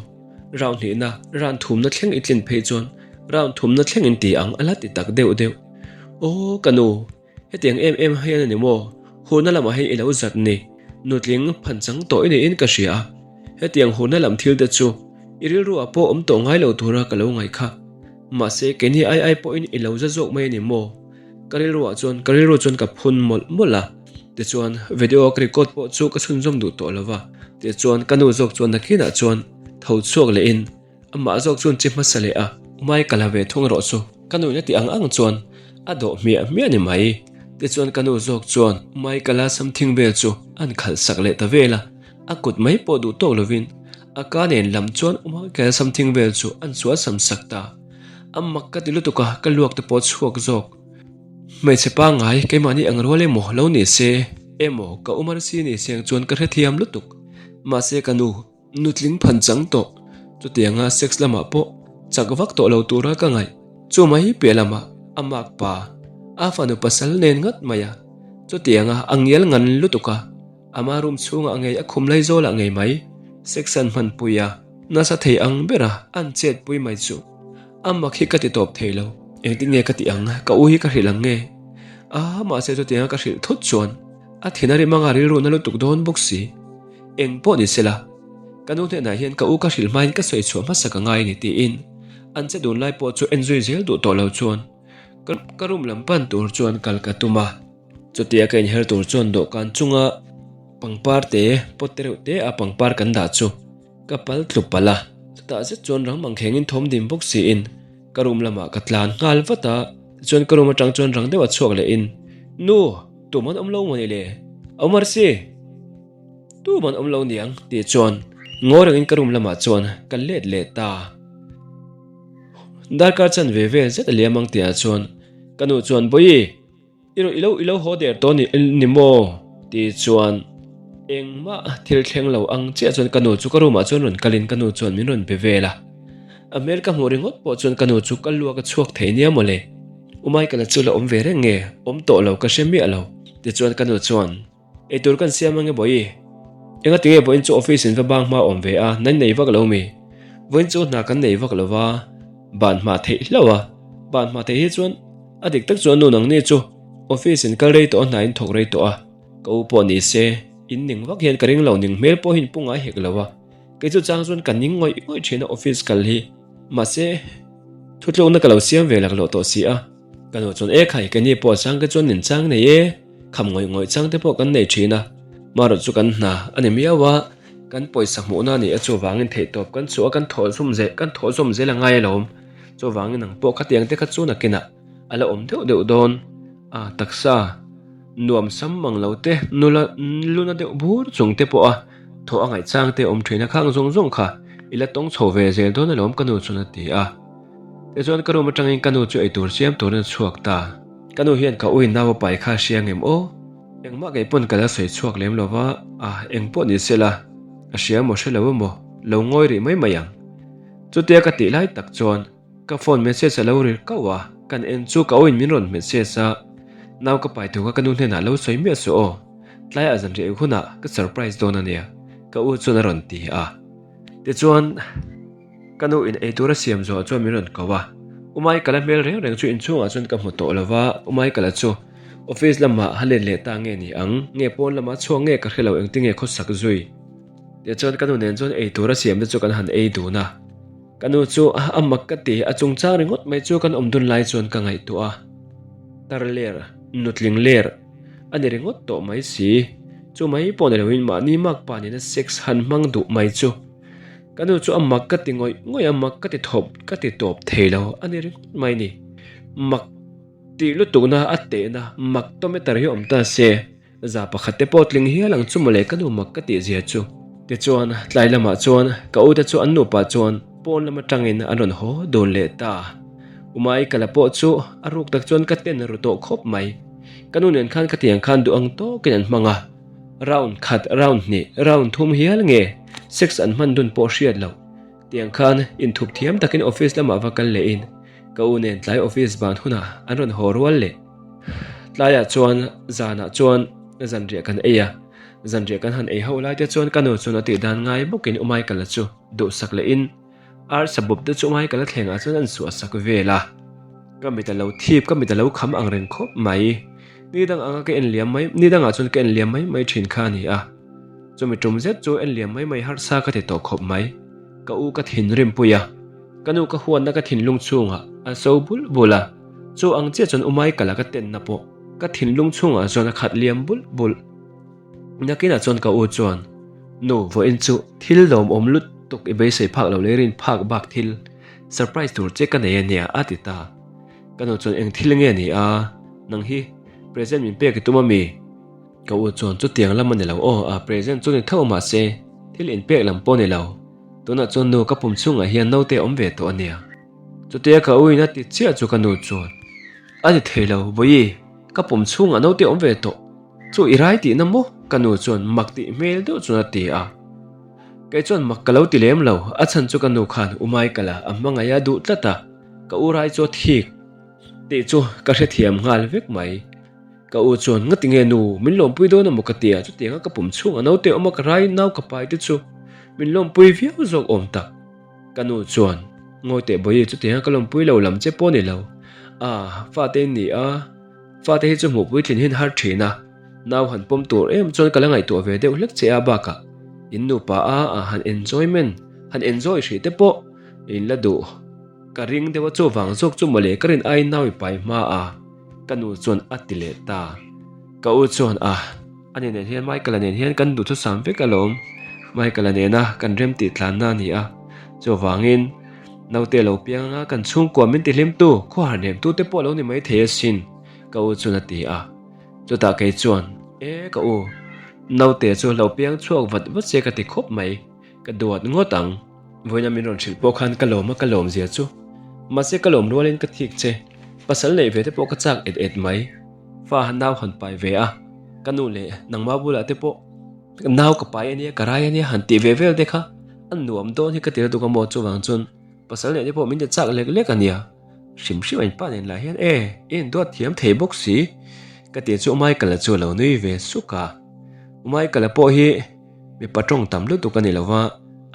Round hnihna, round thumna thleng i tlin phei chuan round thumna thleng in ti ang a la ti tak deuh deuh. Aw ka nu, hetiang em em hian a ni maw? Hurna lamah hian i lo zat ni, nutling phanchang tawh i niin ka hria a, hetiang hurna lam thil te chu i rilru ah pawh awm tawh ngai lo tura ka lo ngaih kha. Mahse keini ai ai pawhin i lo za zawk mai a ni maw? Ka rilru ah chuan ka rilru chuan ka phun mawlh mawlh a, tichuan video ka record pawh chu ka chhunzawm duh tawh lo va, tichuan ka nu zawk chuan nakinah chuan tho chhuak lehin amah zawk chuan chi hmasa leh a, Umai ka la ve thung erawh chu ka nuin a tih ang ang chuan a dawh hmiah hmiah ni mai. Tichuan ka nu zawk chuan Umai ka la something vel chu an khalh sak leh ta vel a, a kut mai pawh duh tawk lovin a ka nen lam chuan Umai ka la something vel chu an sual sam sak ta. A mak ka ti lutuk a, ka luak te pawh chhuak zawk. Hmeichhe pangngai keimahni ang rual emaw lo ni se emaw ka umar si ni se ang chuan ka hrethiam lutuk. Mahse ka nu, nutling phan chang tawh, chutianga sex lamah pawh chak vak tawh lo tura ka ngaih. Chu mai piah lamah a mak pa, a fanu pasal nen ngat mai a, chutianga a ngial ngan lutuk a, Ama room chhungah ngei a khum lai zawlah ngei mai sex an hmanpui a, nasa thei ang bera an chetpui mai chu a mak hi ka ti tawp thei lo. Engtin nge ka tih ang? Ka u hi ka hrilh ang nge? A, mahse chutianga ka hrilh thut chuan a thin a rim anga rilru na lutuk dawn bawk si. Eng pawh ni sela, ka nu hnenah hian ka u ka hrilh hmain ka sawi chhuah hmasa ka ngai a ni tiin an che dun lai pawh chu en zui zel duh tawh lo chuan ka room lam pan tur chuan kal ka tum a. Chutia ka inher tur chuan dawhkan chunga pangpar te pot te reuh te a pangpar kan dah chu ka pal tlu palh a, chutah zet chuan rang mangkhengin thawm dim bawk siin ka room lamah ka tlan nghal vat a, tichuan ka room atang chuan rang deuha chhuak lehin Nu, tum an awm lo maw ni le? Omar si, tum an awm lo niang tih chuan ngawi rengin ka room lamah chuan ka let leh ta. Darkar chan ve vel zet a liam ang tihah chuan ka nu chuan Bawihi, I rawh i lo i lo haw der tawh ni ni maw? Ti chuan engmah thil thleng lo ang chiah chuan ka nu chu ka room ah chuan rawn kalin ka nu chuan min rawn be vel a. A hmel ka hmuh ringawt pawh chuan ka nu chu ka luak a chhuak thei nia mawle. U Michael-a chu la awm ve reng nge? Awm tawh lo ka hre miah lo. Tichuan ka nu chuan Eitur kan siam ange Bawihi. Enga tinge vawiin chu office in va bang hma awm ve a, nan nei vak lo mi? Vawiin chu hna kan nei vak lo va, ban hma theih hlauh a, ban hma theih hi chuan a dik tak chuan nu nangni chu office in kal rei tawh a hna in thawk rei tawh a, ka u pawh ni se in ning vak hian ka ring lo ning hmel pawh hi in pu ngai hek lo a, kei chu chang chuan ka ning ngawih ngawih thin a office kal hi, mahse thutlukna ka lo siam ve laklawh tawh si a. Ka nu chuan, E khai, keini pawh chang te chuan nin chang nei e, kham ngawih ngawih chang te pawh kan nei thin a, marawh chu kan hna a ni miau a, kan pawisa hmuhna a ni a, chuvangin theihtawp kan chhuah a, kan thawh zawm zel, kan thawh zawm zel a ngai alawm, chuvangin nang pawh khatiang te kha chu nakinah a la awm deuh deuh dawn a, taksa nuam sam mang lo te, nula luna deuh bur chung te pawh a thawh a ngaih chang te awm thin a, khang zawng zawng kha i la tawng chho ve zel dawn alawm ka nu chuan a ti a. Tichuan ka room atangin ka nu chu eitur siam turin a chhuak ta. Ka nu hian ka uin nau a pai kha a hria ngem aw? Engmah kei pawn ka la sawi chhuak lem lo va, a eng pawh ni se la, a hria maw hre lo emaw, lo ngawi rih mai mai ang. Chutia ka tih lai tak chuan ka phone message a lo ri kauh a, kan en chu ka uin min rawn message a, nau ka pai thu kha ka nu hnenah lo sawi miah suh aw, tlaiah zanriah hunah ka surprise dawn a nia, ka u chuan a rawn ti a. Tichuan. Ka nu in eitur a siam zawh chuan min rawn ko a, U Michael-a hmel reng reng chu inchhungah chuan ka hmu tawh lo va, U Michael-a chu office lamah a let leh ta nge ni ang, nge pawn lamah chhuak nge ka hre lo engtinge khawsak zui. Tichuan ka nu nen chuan eitur a siam te chu kan han ei dun a, ka nu chu a mak ka ti, a chungchang ringawt mai chu kan awm dun lai chuan ka ngaihtuah a, tar ler, nutling ler a ni ringawt tawh mai si, chu mai pawh ni loin mahni makpa nena sex han hmang duh mai chu. Ka nu chu a mak ka ti ngawih ngawih a, mak ka ti thawp ka ti tawp thei lo a ni ringawt mai ni. Mak tih lutukna a tehna mak tometer hi awm ta se, za pakhat te pawh tling hial ang chu mawle ka nu mak ka tih zia chu. Tichuan tlai lamah chuan ka ute chu an nupa chuan pawn lam atangin an rawn haw dun leh ta. Umai ka la pawh chu a ruk tak chuan ka ten ru tawh khawp mai. Ka nu nen khan khatiang khan duh ang tawkin an hmang a. Round khat, round hnih, round thum hial nge sex an hman dun pawh hriat loh. Tiang khan inthup thiam takin office lamah va kal lehin ka u nen tlai office ban hunah an rawn haw rual leh. Tlaiah chuan zanah chuan zanriah kan ei a, zanriah kan han ei ho lai te chuan ka nu chuan a tih dan ngai bawkin u Michael-a chu duhsak lehin arsa bawp te chu u Michael-a thlengah chuan an suahsak vel a. Ka mit a lo thip, ka mit a lo kham ang reng khawp mai. Ni dang anga ka en liam mai, ni dangah chuan ka en liam mai mai thin kha a ni a. Chumi tum zet chu en liam mai mai harsa ka ti tawh khawp mai. Ka u ka thinrim pui a, ka nu ka huatna ka thinlung chhungah a so bulh bulh a, chu ang chiah chuan u Michael-a ka tenna pawh ka thinlung chhungah chuan a khat liam bulh bulh. Nakinah chuan ka u chuan, Nu, vawiin chu thil lawmawm lutuk i beisei phak lo leh rin phak bak thil surprise tur che ka nei a nia, a ti ta. Ka nu chuan eng thil nge ni a, nang hi present min pek i tum a mi? Ka u chuan chutiang lam a ni lo aw, a present chu ni tho mahse thil inpek lam pawh a ni lo, tunah chuan nu ka pum chhungah hian naute a awm ve tawh a nia. Chutia ka u in a ti chiah chu ka nu chuan a ni thei lo, Vawi, ka pum chhungah naute a awm ve tawh, chu i rai tihna maw? Ka nu chuan mak tih hmel deuh chuan a ti a. Kei chuan mak ka lo ti lem lo, a chhan chu ka nu khan u Michael-a a hmangaih a duh tlat a, ka u rai chu a thik tih chu ka hrethiam nghal vek mai. Ka u chuan, Ngati nge nu, min lawmpui dawn emaw ka ti a, chutianga ka pum chhung a naute awm a ka rai nau ka pai te chu min lawmpui viau zawk awm tak. Ka nu chuan, Ngawi teh Bawihi, chutianga ka lawmpui lo lam che pawh ni lo. A, fate in ni a, fate hi chu hmuh puitlin hian har thin a, nau han pawm tur em chuan ka la ngaihtuah ve deuh hlek che a bakah in nupa a a han enjoyment han enjoy hrih te pawh in la duh ka ring deuh a chuvang zawk chu mawle ka rin aiin nau i pai hma a. Ka nu chuan a ti leh ta. Ka u chuan a, ani nen hian Michael-a nen hian kan duhthusam vek alawm. Michael-a nena kan rem tih tlanna a ni a. Chuvangin naute lo piang anga kan chhungkua min tihlimtu, khuahar hnemtu te pawh lo ni mai thei asin, ka u chuan a ti a. Chutah kei chuan, E ka u, naute chu lo piang chhuak vat vat se ka ti khawp mai. Ka duat ngawt ang. Vawiina min rawn hrilh pawh khan ka lawm a, ka lawm zia chu. Mahse ka lawm rualin ka thik che. Pasal neih ve te pawh ka chak et et mai. Fa han nau han pai ve a, ka nu leh nangma bulah te pawh nau ka pai ania, ka rai ania han tih ve vel te kha a nuam dawn hi ka ti lutuk a maw chuvang chuan pasal neih te pawh min ti chak lek lek ania. Hrim hrim a inpa nen lah hian e, i induat thiam thei bawk si ka tih chu Michael-a chu a lo nui ve suk a. Michael-a pawh hi Mipa tawng tam lutuk a ni lo va,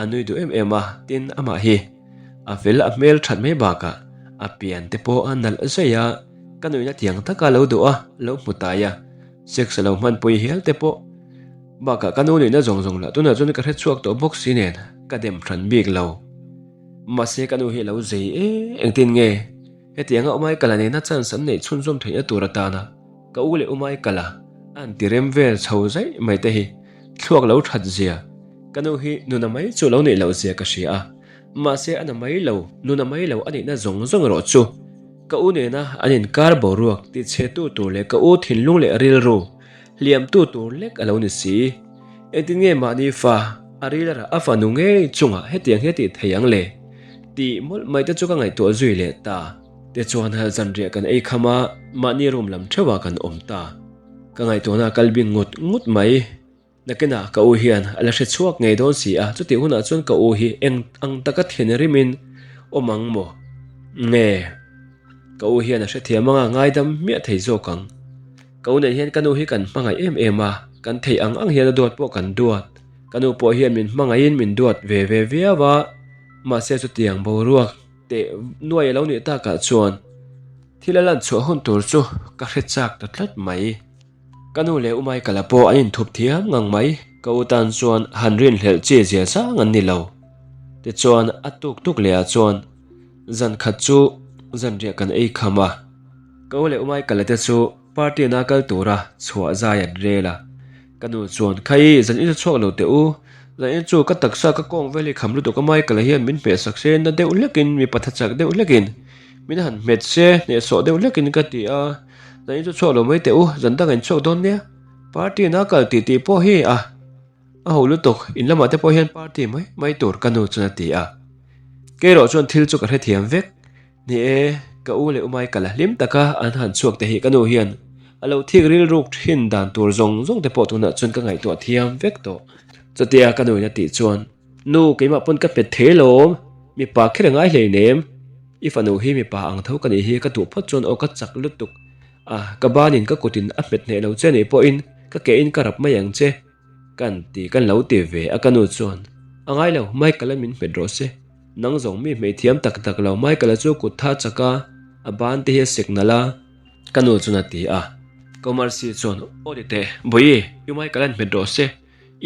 a nui duh em em a, tin amah hi a fel a hmel that mai bakah a pian te pawh a nalh zai a, ka nuihna tiang taka lo duh a, lo hmu tai a, sex a lo hmanpui hial te pawh bakah ka nu nuihna zawng zawng lah tunah chuan ka hre chhuak tawh bawk si nen ka dem hran bik lo. Mahse ka nu hi a lo zei e, engtin nge hetianga Umaikala nena chance an neih chhunzawm theihna tur atana Ka u leh umai kal a, a an ti rem vel chho zaih mai te hi thluak lo that zia, ka nu hi nuna mai chu lo neih loh zia ka hria a, mahse a na mai lo, nuna mai lo a nihna zawng zawng erawh chu ka u nena an inkar boruak ti chhe tu tur leh ka u thinlung leh rilru hliam tu tur lek a lo ni si. Engtin nge mahni fa a ril a rah a fanu ngei chungah hetiang hi a tih thei ang le? tih mawlh mai te chu ka ngaihtuah zui leh ta. Tichuan zanriah kan ei kham a, mahni room lam theuhah kan awm ta. Ka ngaihtuahna a kal bing ngut ngut mai. Nakinah ka u hian a la hre chhuak ngei dawn si a, chutih hunah chuan ka u hi eng ang taka thinrimin awm ang maw? Nge, ka u hian a hrethiam anga ngaidam hmiah thei zawk ang. Ka u nen hian ka nu hi kan hmangaih em em a, kan theih ang ang hian a duat pawh kan duat. Ka nu pawh hian min hmangaihin min duat ve ve viau a, mahse chutiang boruak, Teh nuai a lo nih takah chuan thil a lan chhuah hun tur chu ka hre chak ta tlat mai. Ka nu leh u Michael-a pawh an inthup thiam ngang mai, ka u tan chuan han rinhlelh chi zia sang an ni lo. Tichuan a tuk tuk leh ah chuan zan khat chu zanriah kan ei kham a, ka u leh u Michael-a te chu party na kal tura chhuah zai an rel a. Ka nu chuan, Khai, zan in chhuak lo teh u. Zan in chu ka taksa ka kawng vel hi kham lutuk a Michael-a hian min hmeh sak se, na deuh hlekin, mipa tha chak deuh hlekin min han hmet se, hnehsawh deuh hlekin ka ti a. Zan in chu chhuak lo mai teh u, zan dang in chhuak dawn nia. Party na kal tih tih pawh hi a a ho lutuk, in lamah te pawh hian party mai mai tur ka nu chuan a ti a. Kei erawh chuan thil chu ka hrethiam vek. Ni e, ka u leh u Michael a hlim taka an han chhuak te hi ka nu hian a lo thik rilruk thin dan tur zawng zawng te pawh tunah chuan ka ngaihtuah thiam vek tawh. Chutia ka nuin a tih chuan, Nu, keimah pawn ka hmet thei alawm, mipa kher a ngai hleinem. I fanu hi mipa ang tho ka nih hi ka duh phawt chuan aw ka chak lutuk a, ka banin ka kutin a hmet hneh lo che nih pawhin ka kehin ka rap mai ang che. Kan ti kan lo ti ve a ka nu chuan, A ngai lo, Michael-a min hmet rawh se. Nang zawng mi hmei thiam tak tak lo Michael-a chu kut tha chak a, A ban te hi a sek nalh a, ka nu chuan a ti a. Ka Umarsi chuan, Aw ti teh, Bawihi, i Michael an hmet rawh se,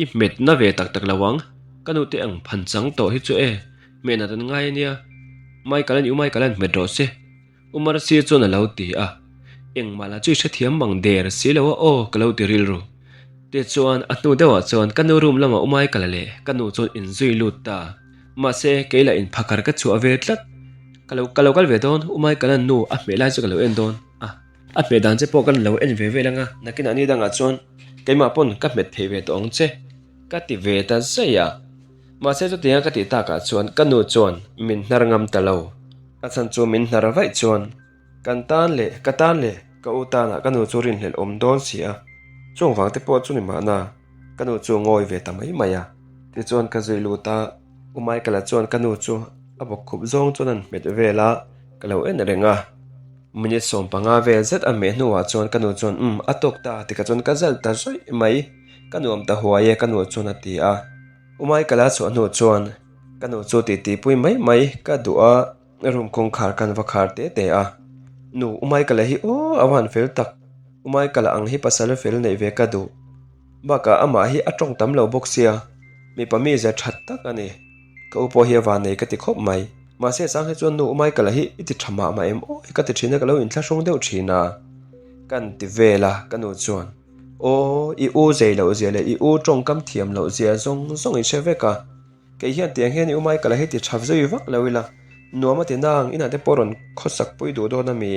i hmet na ve tak tak lo ang, ka nu te ang phan chang tawh hi chu e, hmeh nat an ngai a nia, Michael an i u Michael an hmet rawh se. Umarsi chuan a lo ti a, Engmah lah chu i hrethiam mang der si lo a aw ka lo ti rilru. Tichuan a hnu deuhah chuan ka nu room lamah u Michael-a leh ka nu chuan inzui lut ta. Mahse kei lah inphakar ka chhuah ve tlat. Ka lo ka lo kal ve dawn, u Michael-a'n nu a hmeh lai chu ka lo en dawn a, a hmeh dan che pawh ka lo en ve vel anga, nakinah ni dangah chuan keimah pawn ka hmet thei ve tawh ang che ka ti ve ta zaih a. Mahse chutianga ka tih takah chuan ka nu chuan min hnar ngam ta lo. A chhan chu min hnar vaih chuan kan tan leh ka tan leh ka u tanah ka nu chu rinhlelh awm dawn si a, chung vang te pawh chu ni mahna ka nu chu ngawi ve ta mai mai a. Tichuan ka zui lut a, U Michael-a chuan ka nu chu a bawk khup zawng chuan an hmet vel a, ka lo en reng a. Minute 15 vel zet a hmeh hnuah chuan ka nu chuan umm a tawk ta tikah chuan ka zal ta zawih mai, ka nuam ta huai e ka nu chuan a ti a. U Michael-a chhuah hnu chuan ka nu chu titipui mai mai ka duh a, room kawngkhar kan va khar te te a. Nu, U Michael-a hi aw a va han fel tak, U Michael-a ang hi pasal fel neih ve ka duh. Bakah amah hi a tawng tam lo bawk sia, mipa mizia that tak a ni. Ka u pawh hi a vannei ka ti khawp mai. Mahse chang hi chuan nu U Michael-a hi i ti tha mah mah em aw hi ka ti thin a, ka lo inthlahrung deuh thin a. Kan ti vel a, ka nu chuan. Aw, i u zei loh zia leh i u tawngkam thiam loh zia zawng zawng in hre vek a. Kei hian tiang hian i u Michael-a hi ti tha zui vak lo ila, nuam a ti nang, inah te pawh rawn khawsak pui duh dawn a mi?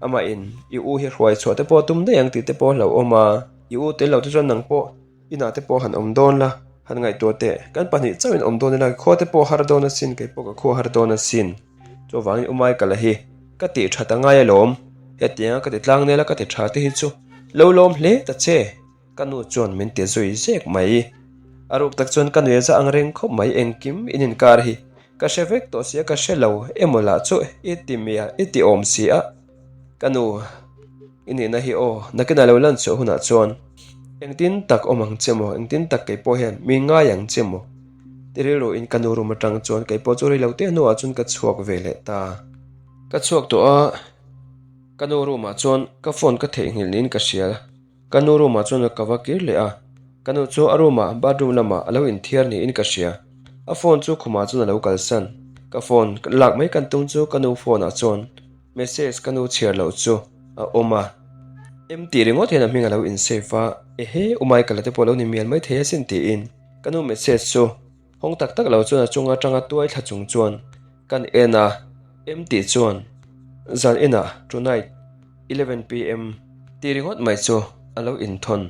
Amah in i u hi hruai chhuah te pawh tum daih ang tih te pawh a hlauhawm a, i u tel lo te chuan nang pawh inah te pawh han awm dawn la, han ngaihtuah teh, kan pahnih chauh in awm dawn ila khua te pawh har dawn asin, kei pawh ka khua har dawn asin. Chuvangin u Michael-a hi ka tih that a ngai alawm, hetianga ka ti tlang nel a ka ti tha te hi chu lo lawm hle ta che, ka nu chuan min ti zui zek mai. A ruk tak chuan ka nuih a za ang reng khawp mai engkim in inkar hi ka hre vek tawh sia ka hre lo emaw lah chu i ti mia i ti awm si a, ka nu i nihna hi aw nakinah lo lan chhuah hunah chuan engtin tak awm ang che maw engtin tak kei pawh hian mi ngai ang che maw. Ti rilru in ka nu room atang chuan kei pawh chu rei lo te hnuah chuan ka chhuak ve leh ta. Ka chhuak tawh a, ka nu room ah chuan ka phone ka theihnghilh niin ka hria. Ka nu room ah chuan ka va kir leh a, ka nu chu a room ah bathroom lamah a lo inthiar niin ka hria. A phone chu khumah chuan a lo kalsan. Ka phone lak mai kan tum chu ka nu phone ah chuan message ka nu chhiar loh chu a awm a. Em tih ringawt hian a hming a lo in save a, ehe u Michael-a te pawh a lo ni mial maithei asin tiin. Ka nu message chu hawng tak tak lo chuan a chunga tanga tuai thla chung chuan kan en a, em tih chuan zan inah tonight 11 pm tih ringawt mai chu a lo inthawn.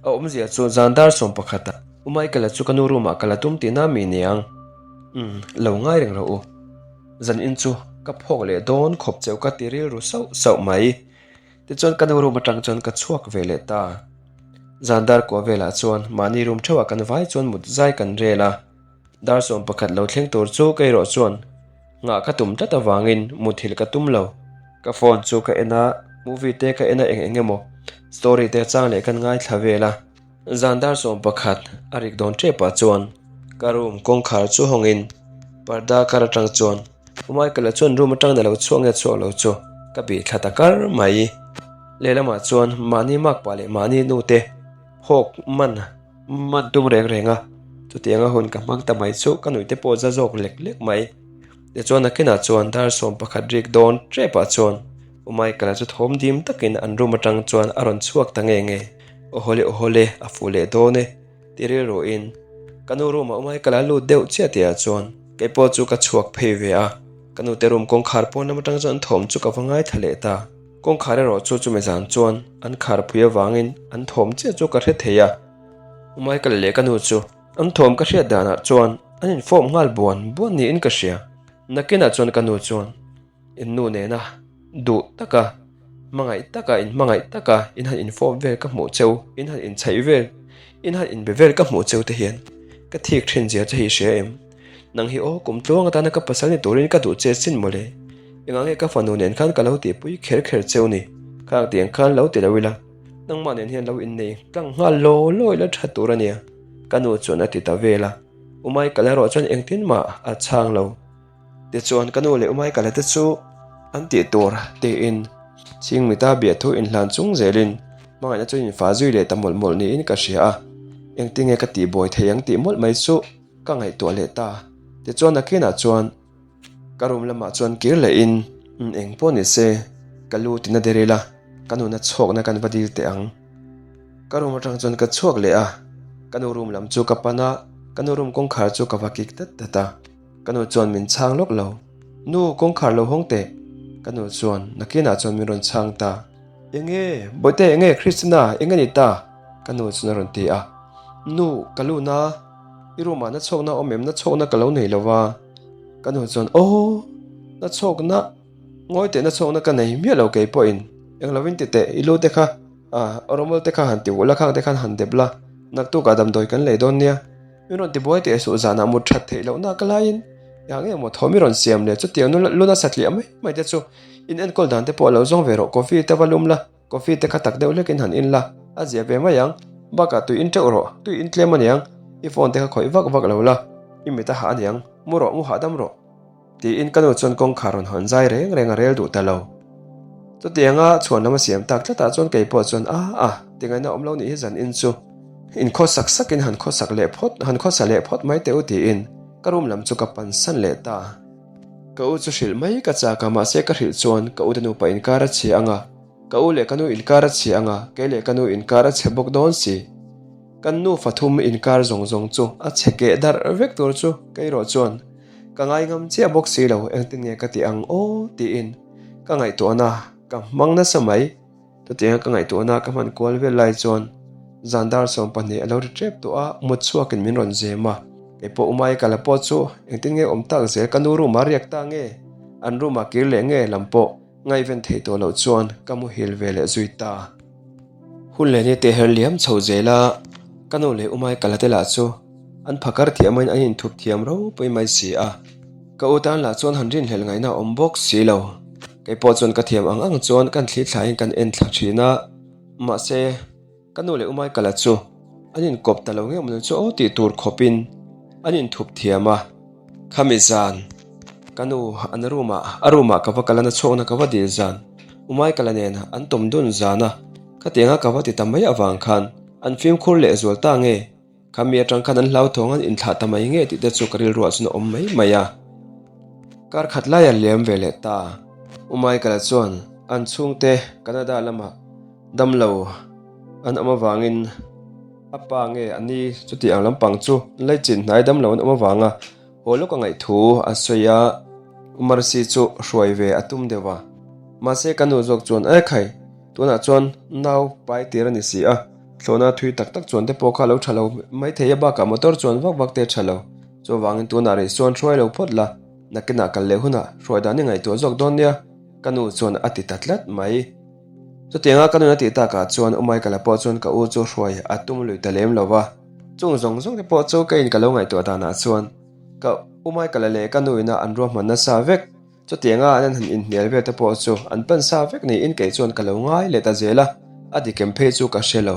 A awmzia chu zan dar 11 ah U Michael-a chu ka nu room ah ka la tum tihna mi niang? Umm, lo ngai reng rawh u. Zan in chu ka phawk leh dawn khawp cheu ka ti rilru sauh sauh mai. Tichuan ka nu room atang chuan ka chhuak ve leh ta. Zan dar kua velah chuan mahni room theuhah kan vai chuan mut zai kan rel a. Dar 11 lo thleng tur chu ka erawh chuan nghah ka tum tlat avangin muthilh ka tum lo. Ka phone chu ka en a, movie te ka en a eng eng emaw story te chang leh kan ngaithla vel a. Zan dar 11 a rik dawn tepah chuan ka room kawngkhar chu hawngin parda kar atang chuan U Michael-a chuan room atang na lo chhuak nge chhuak lo chu ka bih thla ta kar mai. Lehlamah chuan mahni makpa leh mahni nute hawk man man tum reng reng a, chutianga hun ka hmang ta mai chu ka nuihte pawh za zawk lek lek mai. Tichuan nakinah chuan dar 11 rik dawn tepah chuan U Michael-a chu thawm dim takin an room atang chuan a rawn chhuak ta nge nge. Awhawle awhawle a fuh leh dawn e. Ti rilruin ka nu room ah U Michael-a lut deuh chiah tihah chuan kei pawh chu ka chhuak phei ve a, ka nute room kawngkhar pawn lam atang chuan an thawm chu ka va ngaithla leh ta. Kawngkhar erawh chu chumi zan chuan an khar phui avangin an thawm chiah chu ka hre thei a. U Michael leh ka nu chu an thawm ka hriat danah chuan an infawm nghal buan buan niin ka hria. Nakinah chuan ka nu chuan In nu nena duh taka, hmangaih taka, in hmangaih taka in han infawp vel ka hmuh cheu, in han inchhaih vel, in han inbe vel ka hmuh cheu te hian ka thik thin zia che hi hria em? Nang hi aw kum tluang atana ka pasal ni turin ka duh che sin mawle. Engah nge ka fanu nen khan ka lo tihpui kher kher cheu ni? Khang tiang khan lo ti lo ila, nangmah nen hian lo innei tlang nghal law law ila tha tur a nia, ka nu chuan a ti ta vel a. U Michael erawh chuan engtin mah a chhang lo. Tichuan ka nu leh u Michael-a te chu An tih tur tiin Chhingmita biahthu inhlan chung zelin hmangaihna chu infa zui leh ta mawlh mawlh niin ka hria a, engtinge ka tihbuai thei ang tih mawlh mai chu ka ngaihtuah leh ta. Tichuan nakinah chuan ka room lamah chuan kir lehin eng pawh ni se ka lu tina der ila ka nuna chhawkna kan va dil teh ang. Ka room atang chuan ka chhuak leh a, ka nu room lam chu ka pan a, ka nu room kawngkhar chu ka va kik dat dat a. Ka nu chuan min chhang lawk lo. Nu, kawngkhar lo hawng teh. Ka nu chuan nakinah chuan min rawn chhang ta. Enge, Bawihte enge Christina, enge ni ta? Ka nu chuan a rawn ti a. Nu, ka lu na, i room ah na chhawkna awm em? Na chhawkna ka lo nei lo va. Ka nu chuan, Aw, na chhawkna, ngawi teh na chhawkna ka nei miah lo kei pawhin. Eng lovin ti teh, i lu te kha, ah, rawmawl te kha han ti ulh la, khang te khan han dep la, naktukah damdawi kan lei dawn nia. Mi rawn tibuai teh suh zanah mut that theih lohna ka laiin eng nge maw thaw mi rawn siam le chutiang nu lu nasa tliah mai mai te chu in enkawl dan te pawh lo zawng ve rawh coffee te va lum la coffee te kha tak deuh hlek in han in la a zia ve mai ang bakah tui in teuh rawh tui in tlem aniang i phone te kha khawih vak vak lo la i mit a hah aniang mu rawh mu hahdam rawh. Tiin ka nu chuan kawngkhar rawn hawn zai reng reng a rel duh ta lo. Chutianga chhuan lam a siam tak tlatah chuan kei pawh chuan a a tingaihna awm lo nih hi zan in chu in khawsak sakin han khawsak leh phawt han khawsa leh phawt mai teh u tiin ka room lam chu ka pan san leh ta. Ka u chu hrilh mai ka chak a mahse ka hrilh chuan ka u te nupa inkar a chhia ang a, ka u leh ka nu inkar a chhia ang a, kei leh ka nu inkar a chhe bawk dawn si. Kan nufa thum inkar zawng zawng chu a chhe keh darh vek tur chu kei erawh chuan Ka ngaingam chiah bawk si lo, engtin nge ka tih ang aw tiin ka ngaihtuahna ka hmang nasa mai. Chutianga ka ngaihtuahna ka hman kual vel lai chuan zan dar 12 a lo ri tep tawh a, mut chhuakin min rawn zem a. Kei pawh Umai ka la pawh chu engtin nge awm tak zel ka nu room-ah riak ta nge, an room-ah kir leh nge lam pawh ngaihven theih tawh loh chuan ka muhil ve leh zui ta. Hun leh ni teh her liam chho zel a, ka nu leh Umai ka la te lah chu An phakar thiam in an inthup thiam ropui mai si a, ka u tan lah chuan han rinhlelh ngaihna a awm bawk si lo. Kei pawh chuan ka thiam ang ang chuan kan thli thlaiin kan en thla thin a, mahse ka nu leh u Michael-a chu an inkawp ta lo ngeuh mai chu aw tih tur khawpin an inthup thiam a. Khami zan, ka nu an room ah a room ah ka va kal a, na chhuakna ka va dil zan, u Michael-a nen an tawm dun zan a, khatianga ka va ti ta mai avang khan an fimkhur lehzual ta nge? Khami atang khan an hlauthawng an inthlah ta mai nge tih te chu ka rilruah chuan a awm mai mai a. Kar khat lai a liam ve leh ta. U Michael-a chuan an chhungte Canada lamah damlo an awm avangin a pa nge a ni chuti ang lampang chu laichin hnai damlo an awm avanga Haw lawk a ngaih thu a sawi a, U Mercy chu hruai ve a tum deuh a. Mahse ka nu zawk chuan E khai, tunah chuan nau pai tir a ni si a, thlawhna thui tak tak chuan te pawh kha lo tha lo mai thei a bakah motor chuan vak vak te tha lo. Chuvangin tunah rih chuan hruai lo phawt la, nakinah kal leh hunah hruai dan i ngaihtuah zawk dawn nia, ka nu chuan a ti ta tlat mai. Chutianga ka nun a tih takah chuan U Michael-a pawh chuan ka u chu hruai a tum lui ta lem lo va. Chung zawng zawng te pawh chu ka in ka lo ngaihtuah danah chuan ka U Michael-a leh ka nu ina an ruahman nasa vek. Chutianga an han inhnial vel te pawh chu an pan sa vek niin kei chuan ka lo ngai leh ta zel a, a dik em phei chu ka hre lo.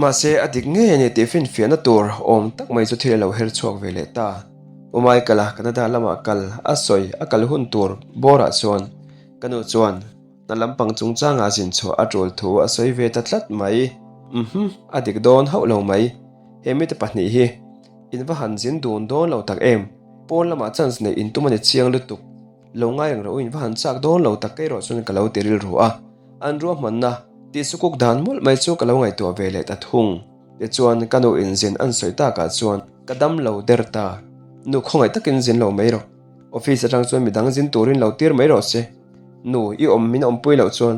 Mahse a dik ngei a ni tih finfiahna tur awm tak mai chu thil a lo her chhuak ve leh ta. U Michael-a Canada lamah kal a sawi a kal hun tur bawrah chuan ka nu chuan Hna lampang chungchangah zin chhuah a tul thu a sawi ve ta tlat mai. Uhmm, a dik dawn hauh lo mai. He mite pahnih hi in va han zin dun dawn lo tak em? Pawn lamah chance neih in tum a ni chiang lutuk. Lo ngai reng rawh u in va han chak dawn lo tak kei rawh chuan ka lo ti rilru a. An ruahmanna tih sukuk dan mawlh mai chu ka lo ngaihtuah ve leh ta thung. Tichuan ka nu in zin an sawi takah chuan ka dam lo der ta. Nu khawngaih takin zin lo mai rawh. Office atang chuan midang zin turin lo tir mai rawh se. Nu, i awm min awmpui loh chuan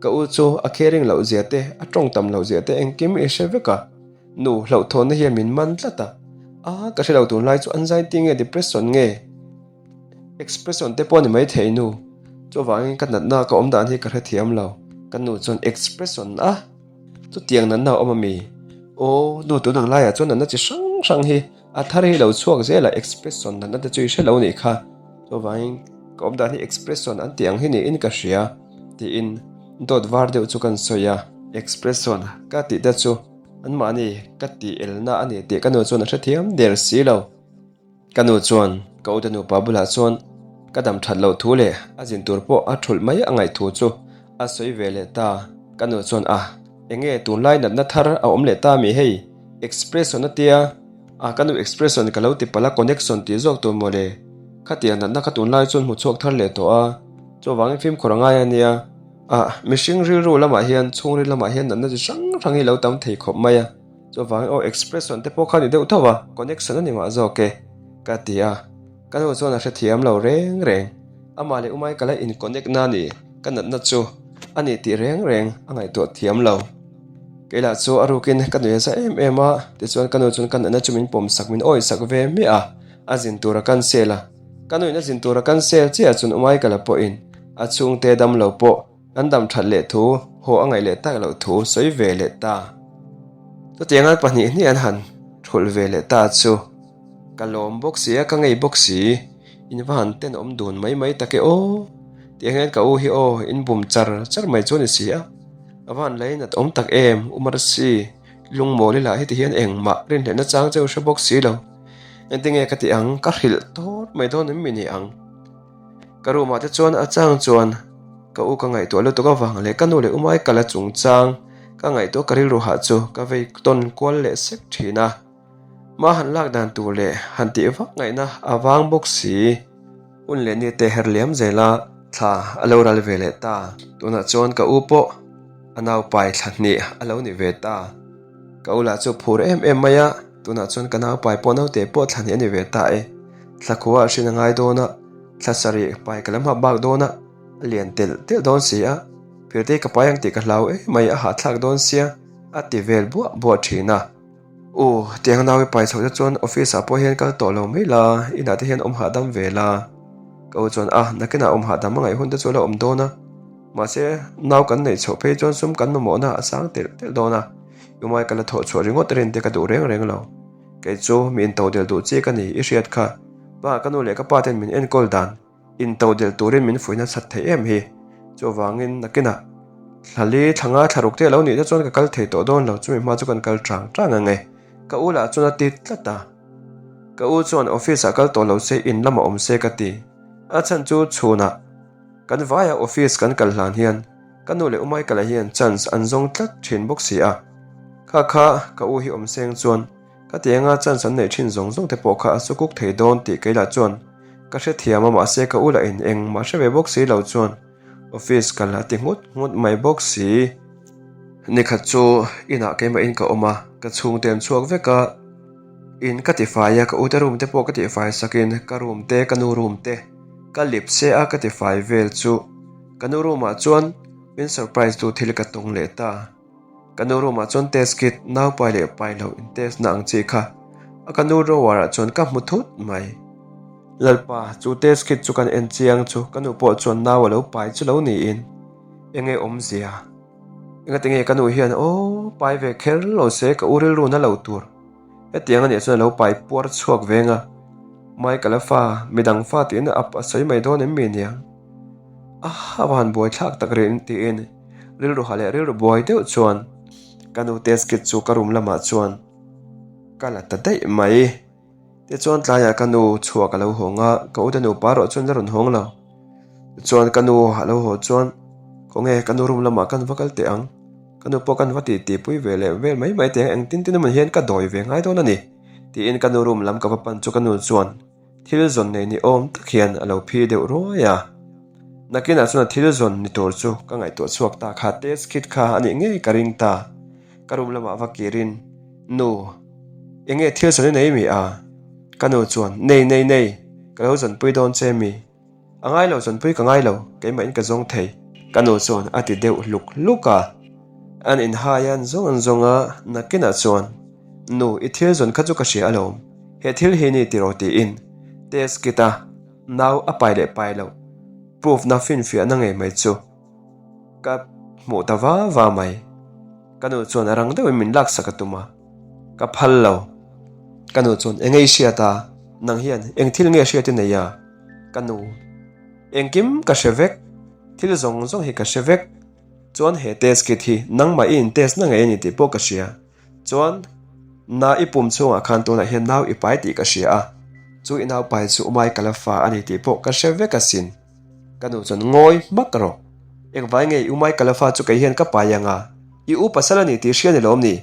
ka u chu a caring loh zia te, a tawng tam loh zia te engkim i hre vek a. Nu, hlauhthawnna hian min man tlat a. A, ka hre lo tunlai chu anxiety nge depression nge? Expression te pawh a ni maithei nu. Chuvangin ka natna ka awm dan hi ka hrethiam lo. Ka nu chuan expression a chutiang natna a awm a mi? Aw, nu tun ang laiah chuan natna chi hrang hrang hi A thar hi lo chhuak zel a, expression natna te chu i hre lo nih kha. Chuvangin ka awm dan hi expression an tih ang hi niin ka hria tiin dawt var deuh chu kan sawi a. Expression ka tih te chu anmahni ka tih elna a ni tih ka nu chuan a hrethiam der si lo. Ka nu chuan ka ute nupa bulah chuan. Ka dam that loh thu leh a zin tur pawh a thulh mai a ngaih thu chu a sawi ve leh ta. Ka nu chuan a, Enge tunlai natna thar a awm leh ta mi hei? Expression a tia. A, ka nu expression ka lo ti palh a, connection tih zawk tur mawle. Khatiang natna kha tunlai chuan hmu chhuak thar leh tawh a, chuvangin fimkhur a ngai a nia. A, mihring rilru lamah hian chhungril lamah hian natna chi hrang hrang hi lo tam thei khawp mai a. Chuvangin aw expression te pawh kha ni deuh tho a, connection a ni mah zawk e, ka ti a. Ka nu chuan a hrethiam lo reng reng. Amah leh Umai ka la in connect na ni, ka natna chu a ni tih reng reng a ngaihtuah thiam lo. Kei lah chu a rukin ka nui a za em em a, tichuan ka nu chuan ka natna chu min pawm sak min awi sak ve miah a, a zin tur a cancel a. Ka nuin a zin tur a cancel chiah chuan Umai ka la pawhin a chhungte dam lo pawh An dam that leh thu, haw a ngaih leh tak loh thu sawi ve leh ta. Chutianga pahnih hnih an han thulh ve leh ta chu ka lawm bawk si a, ka ngei bawk si. In va han tenawm dun mai mai tak e aw. Tiang hian ka u hi aw, in bum char char mai chu a ni si a. A va han lainat awm tak em, U Marcy, lungmawl i lah heti hian engmah rinhlehna chang cheu hre bawk si lo. Engtinge ka tih ang, ka hrilh tawr mai dawn em mi ni ang. Ka room ah te chuan a chang chuan ka u ka ngaihtuah lutuk avang leh ka nu leh umai kal a chungchang ka ngaihtuah ka rilru hah chu ka vei tawn kual leh sek thin a. Hma han lak dan tur leh han tih vak ngaihna a vang bawk si. Hun leh ni te her liam zel a thla a lo ral ve leh ta. Tunah chuan ka u pawh a naupai thla hnih a lo ni ve ta. Ka u lah chu phur em em mai a, tunah chuan ka naupai pawh naute pawh thla hnih a ni ve ta e. Thla khua a hrin a ngai dawn a, thla sarih pai ka la hmap bak dawn a, a lian telh telh dawn si a, phirte ka pai ang tih ka hlau em mai, a hahthlak dawn sia, a ti vel buah buah thin a. U, tiang nau i pai chhoh te chuan office ah pawh hian kal tawh lo mai la, inah te hian awm hahdam ve la. Ka u chuan, A, nakinah awm hahdam a ngaih hun te chu a la awm dawn a, mahse nau kan neih chhoh phei chuan sum kan mamawhna a sang telh telh dawn a, i umai ka la thawh chhuah ringawt rin te ka duh reng reng lo. Kei chu mi intodel duh chi ka ni, i hriat kha. Pa, ka nu leh ka pa ten min enkawl dan intodel turin min fuihna chhat thei em hi. Chuvangin nakinah thla li, thla nga, thla ruk te a lo nih te chuan ka kal thei tawh dawn lo, chumi hma chu kan kal chang chang ang e. Ka u lah chuan a ti tlat a. Ka u chuan office ah kal tawh lo se, in lamah awm se ka ti. A chhan chu chhunah kan vaia office kan kal hlan hian Ka nu leh u Michael-a hian chance an zawng tlat thin bawk si a. Kha kha ka u hi awm seng chuan ka ti anga chance an neih thin zawng zawng te pawh kha a sukuk thei dawn tih kei lah chuan ka hrethiam a mahse ka u lah in engmah hre ve bawk si lo chuan office kal a ti nghut nghut mai bawk si. Nikhat chu inah keimah in ka awm a, ka chhungte an chhuak vek a, in ka tifai a, ka u te room te pawh ka tifai sakin ka room te ka nu room te ka lip se a ka tifai vel chu Ka nu room ah chuan min surprise tu thil ka tawng leh ta. Ka nu room ah chuan test kit nau pai leh pai loh in test na ang chi kha a ka nu drawer ah chuan ka hmu thut mai. Lalpa, chu test kit chu kan en chiang chu ka nu pawh chuan nau a lo pai chu lo niin enge awmzia. Engati nge ka nu hian aw pai ve kher lo se ka u rilru na lo tur. Hetiang a nih chuan a lo pai puar chhuak veng a, Michael a fa, midang fa tiin a a sawi mai dawn em mi niang? A a va han buai thlak tak rin tiin rilru ha leh rilru buai deuh chuan ka nu test kit chu ka room lamah chuan ka la ta daih mai. Tichuan tlaiah ka nu chhuak a lo hawng a, ka ute nupa erawh chuan la rawn hawng lo. Tichuan ka nu a lo haw chuan khawnge ka nu room lamah kan va kal teh ang. Ka nu pawh kan va tih tih pui ve leh vel mai mai teh ang, engtin tin emaw hian ka dawi ve ngai dawn a ni tiin ka nu room lam ka va pan chu ka nu chuan thil zawn nei ni awm tak hian a lo phi deuh ruai a. Nakinah chuan a thil zawn ni tur chu ka ngaihtuah chhuak ta kha test kit kha a nih ngei ka ring ta. Ka room lamah va kirin, Nu, enge thil zawn i nei mi a? Ka nu chuan, Nei nei nei, ka lo zawnpui dawn che mi? A ngai lo zawnpui ka ngai lo, keimah in ka zawng thei. Ka nu chuan a ti deuh hluk hluk a. An inhai a, an zawng an zawng a, nakinah chuan, Nu, i thil zawn kha chu ka hria alawm, he thil hi ni tiraw tiin test kit a nau a pai leh pai loh proof na finfiahna ngei mai chu ka hmuh ta va va mai. Ka nu chuan a rang deuhin min laksak a tum a, ka phal lo. Ka nu chuan, Eng ei hriat a, nang hian eng thil nge hriat i nei a? Ka nu, Engkim ka hre vek, thil zawng zawng hi ka hre vek. Chuan he test kit hi nangmah i in test na ngei a ni tih pawh ka hria. Chuan, na i pum chhungah khan tunah hian nau i pai tih ka hria a. Chu i naupai chu umai ka la fa a ni tih pawh ka hre vek asin. Ka nu chuan ngawi hmak rawh. Engvai nge i umai ka la fa chu kei hian ka pai ang a, i u pasal a ni tih hria ni lawm ni?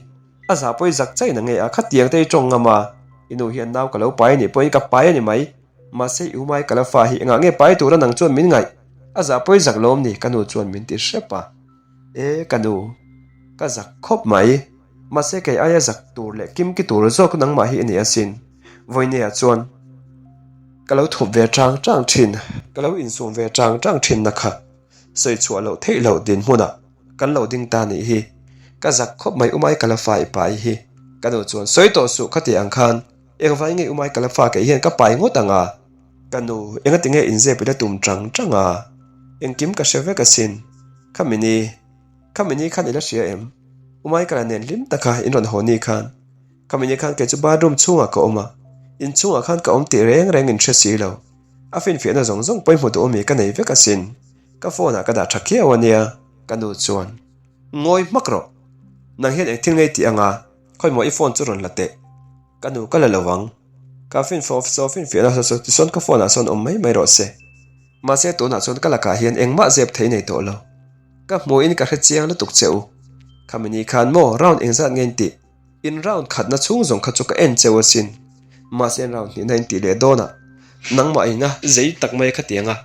A zah pawh i zak chain ang e a, khatiang te i tawng ngam a, i nu hian nau ka lo pai a nih pawhin ka pai a ni mai. Mahse i umai ka la fa hi engah nge pai tura nang chuan min ngaih? A zah pawh i zak lawm ni? Ka nu chuan min ti hrep a. E ka nu, ka zak khawp mai. Mahse kei aia zak tur leh kim ki tur zawk nangmah hi i ni asin. Vawinia chuan ka lo thup ve chang chang thin, ka lo insum ve chang chang thin na kha sawi chhuah loh theih loh dinhmunah kan lo ding ta nih hi. Ka zak khawp mai umai ka la fa i pai hi. Ka nu chuan sawi tawh suh kha tih ang khan engvai nge umai ka la fa kei hian ka pai ngawt ang a. Ka nu, engati nge inzep i la tum chang chang a? Engkim ka hre vek asin. Khami ni. Khami ni khan i la hria em? U Michael-a nen hlim taka in rawn haw ni khan. Khami ni khan kei chu bathroom chhungah ka awm a, in chhungah khan ka awm tih reng reng in hre si lo. A finfiahna zawng zawng pawh i hmu duh ami ka nei vek asin. Ka phone ah ka dah tha khiau a nia. Ka nu chuan, Ngawi hmak rawh. Nang hian engthil ngei tih anga khawimaw i phone chu rawn la teh. Ka nu ka la lo ang. Ka finfawh saw finfiahna saw tisawn ka phone ah sawn awm mai mai rawh se. Mahse tunah chuan ka lakah hian engmah zep thei nei tawh lo. Ka hmuhin ka hre chiang lutuk che u. Khami ni khan maw round engzat nge in tih? In round khatna chhung zawng kha chu ka en cheu asin. Mahse round hnihna in tih leh dawnah nangmah inga zei tak mai kha tiang a,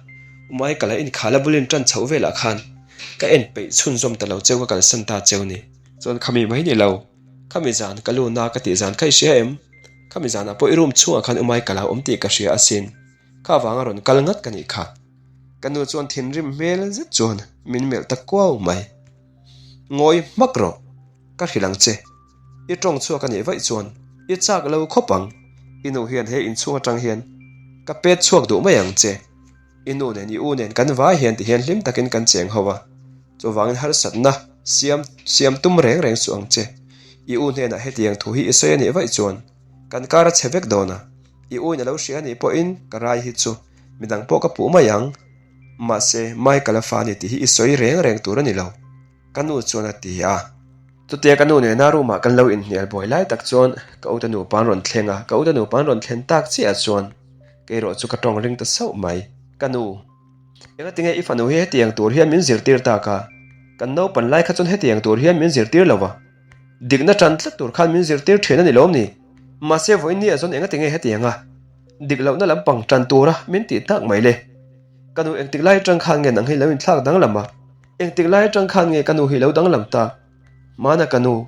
umai ka la inkhal a bulin tan chhoh velah khan ka en peih chhunzawm ta lo cheu ka kalsan ta cheu ni. Chuan khami mai ni lo, khami zan ka luna ka tih zan kha i hria em? Khami zanah pawh i room chhungah khan umai ka la awm tih ka hria asin. Kha vanga rawn kal ngat ka nih kha. Ka nu chuan thinrim hmel zet chuan min melh ta kuau mai. Ngawi hmak rawh, ka hrilh ang che. I tawng chhuak a nih vaih chuan i chak lo khawp ang. I nu hian he inchhung atang hian ka pet chhuak duh mai ang che. I nu nen i u nen kan vai hian tihian hlim takin kan cheng ho a. Chuvangin harsatna siam siam tum reng reng suh ang che. I u hnenah hetiang thu hi i sawi a nih vaih chuan kan kar a che vek dawn a. I u in a lo hria a nih pawhin ka rai hi chu midang pawh ka puh mai ang. Mahse, Michael-a fa a ni tih hi i sawi reng reng tur a ni lo, ka nu chuan a ti a. Chutia ka nu nena room-ah kan lo inhnial buai lai tak chuan ka uta nupa an rawn thleng a, ka uta nupa an rawn thlen tak chiah chuan keirawh chu ka tawng ring ta sauh mai. Ka nu, engatinge i fanu hi hetiang tur hian min zirtir tak a? Kan naupan lai kha chuan hetiang tur hian min zirtir lo va. Dikna tan tlat tur khan min zirtir thin a ni lawm ni? Mahse vawiin ni ah chuan engati nge hetiang a dik lohna lampang tan tura min tih tak mai le? Ka nu engtik lai atang khan nge nang hi lo inthlak danglam a? Engtik lai atang khan nge ka nu hi lo danglam ta? Hmana ka nu,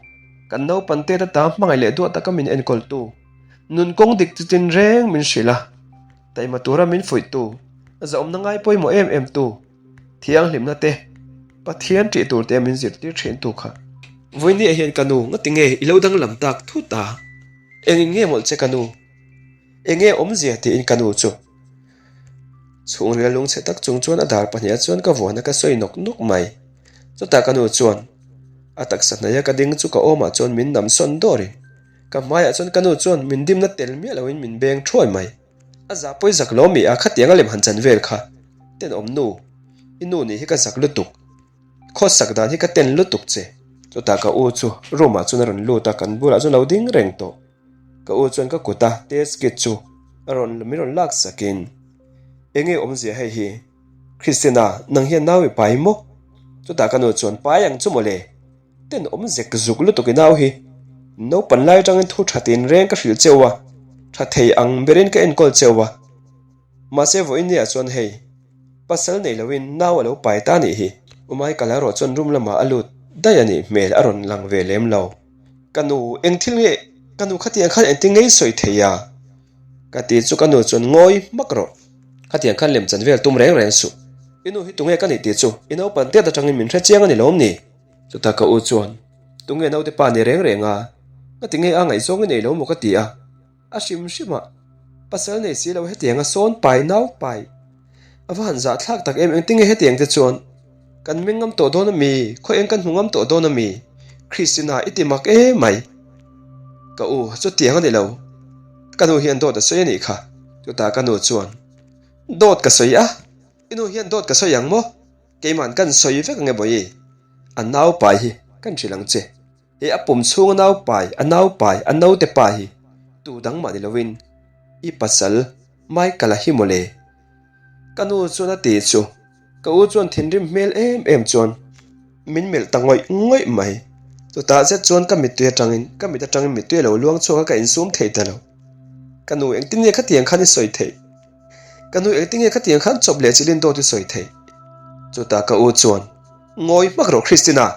kan naupan tet ata hmangaih leh duah taka min enkawltu, nun kawng dik chi tin reng min hrilh a, taima tura min fuihtu, zahawmna ngai pawimawh em em tu, Thianghlimna te, Pathian ṭih tur te min zirtir ṭhin tu kha. Vawinia hian ka nu ngati nge i lo danglam tak thut a? Engin nge mawlh che ka nu? Enge awmzia tiin ka nu chu chhungril lungchhe tak chung chuan a dar pahniha chuan ka vuahna ka sawi nawk nawk mai. Chutah ka nu chuan a taksa hnaia ka ding chu ka awmah chuan min nam sawn dawrin ka hmaiah chuan ka nu chuan min dimna tel miah loin min beng thuai mai. A zah pawi zak lo mi a khatiang a lem han chan vel kha tenawm nu i nu nih hi ka zak lutuk khawsak dan hi ka ten lutuk che. Chutah ka u chu room ah chuan a rawn lut a kan bulah chuan lo ding reng tawh ka u chuan ka kut a test kit chu a rawn min rawn lak sak in enge awmzia hei hi Christina nang hian nau i pai maw chutah ka nu chuan pai ang chu mawle. Tenawm zek zuk lutuk i nau hi. Naupan lai atangin thu tha tin reng ka hrilh cheu a, tha thei ang berin ka enkawl cheu a. Mahse vawiin nia chuan hei, pasal nei loin nau a lo pai ta nih hi. U Michael erawh chuan room lamah a lut daih a nih hmel a rawn lang ve lem lo. Ka nu, eng thil nge ka nu khatiang khan engtin ngei sawi thei a? Ka ti chu ka nu chuan ngawi hmak rawh. Khatiang khan lemchan vel tum reng reng suh. I nu hi tunge ka nih tih chu i naupan tet atangin min hre chiang a ni lawm ni? Chutah ka u chuan, Tunge naute pa ni reng reng a, ka ti nge a ngaihzawng i nei lo maw ka ti a, a hrim hrim a, pasal nei si lo hetiang a sawn pai nau pai a va han zahthlak tak em engtinge hetiang te chuan kan meng ngam tawh dawn ami, khaw eng kan hmu ngam tawh dawn ami, Christina i ti mak emai. Ka u chutiang a ni lo, ka nu hian dawt a sawi a nih kha, chutah ka nu chuan, Dawt ka sawi a, i nu hian dawt ka sawi ang maw? Keiman kan sawi vek ange bawi, a naupai hi kan hrilh ang che. He a pum chhunga naupai, a naupai, a naute pa hi tu dang mah ni loin. I pasal Michael-a hi mawle. Ka nu chuan a ti chu ka u chuan thinrim hmel em em chuan min melh ta ngawih ngawih mai. Chutah zet chuan ka mittui atangin ka mit atangin mittui a lo luang chhuak a ka insum thei ta lo. Ka nu engtin nge khatiang khan i sawi theih? Ka nu engtin nge khatiang khan chawp leh chilhin dawt i sawi theih? Chutah ka u chuan Ngawi hmak rawh Christina!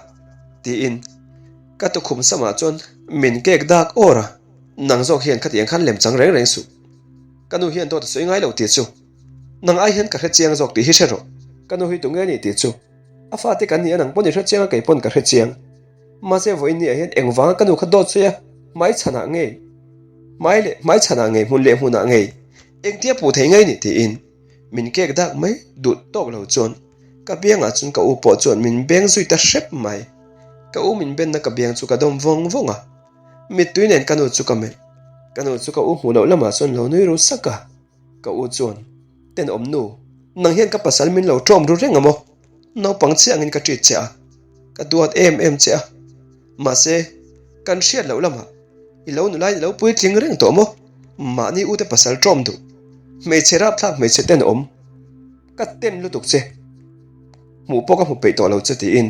tiin ka tukhum samah chuan min kek dak awr a, nang zawk hian khatiang khan lem chang reng reng suh. Ka nu hian dawt a sawi ngai lo tih chu nang ai hian ka hre chiang zawk tih hi hre rawh. Ka nu hi tunge ni tih chu a fate kan ni a nang pawn i hre chiang a kei pawn ka hre chiang. Mahse vawiin ni ah hian engvanga ka nu kha dawt sawi a hmai chhanah ngei hmai leh hmai chhanah ngei hmun leh hmunah ngei engtia puh thei ngei ni tiin min kek dak mai duh tawk lo chuan ka biangah chuan ka u pawh chuan min beng zui ta hrep mai. Ka u min benna ka biang chu ka dawm vawng vawng a. Mittui nen ka nu chu ka melh. Ka nu chu ka u hmuh loh lamah chuan lo nui ru sak a. Ka u chuan, Tenawm nu, nang hian ka pasal min lo ṭawm ru reng a maw? Naupang chiah angin ka ṭit che a, ka duat em em che a. Mahse, kan hriat loh lamah i lo nulain i lo puitling reng tawh maw? Mahni ute pasal ṭawm duh, hmeichhe rapthlak hmeichhe tenawm, ka ten lutuk che. Hmuh pawh ka hmu peih tawh lo che tiin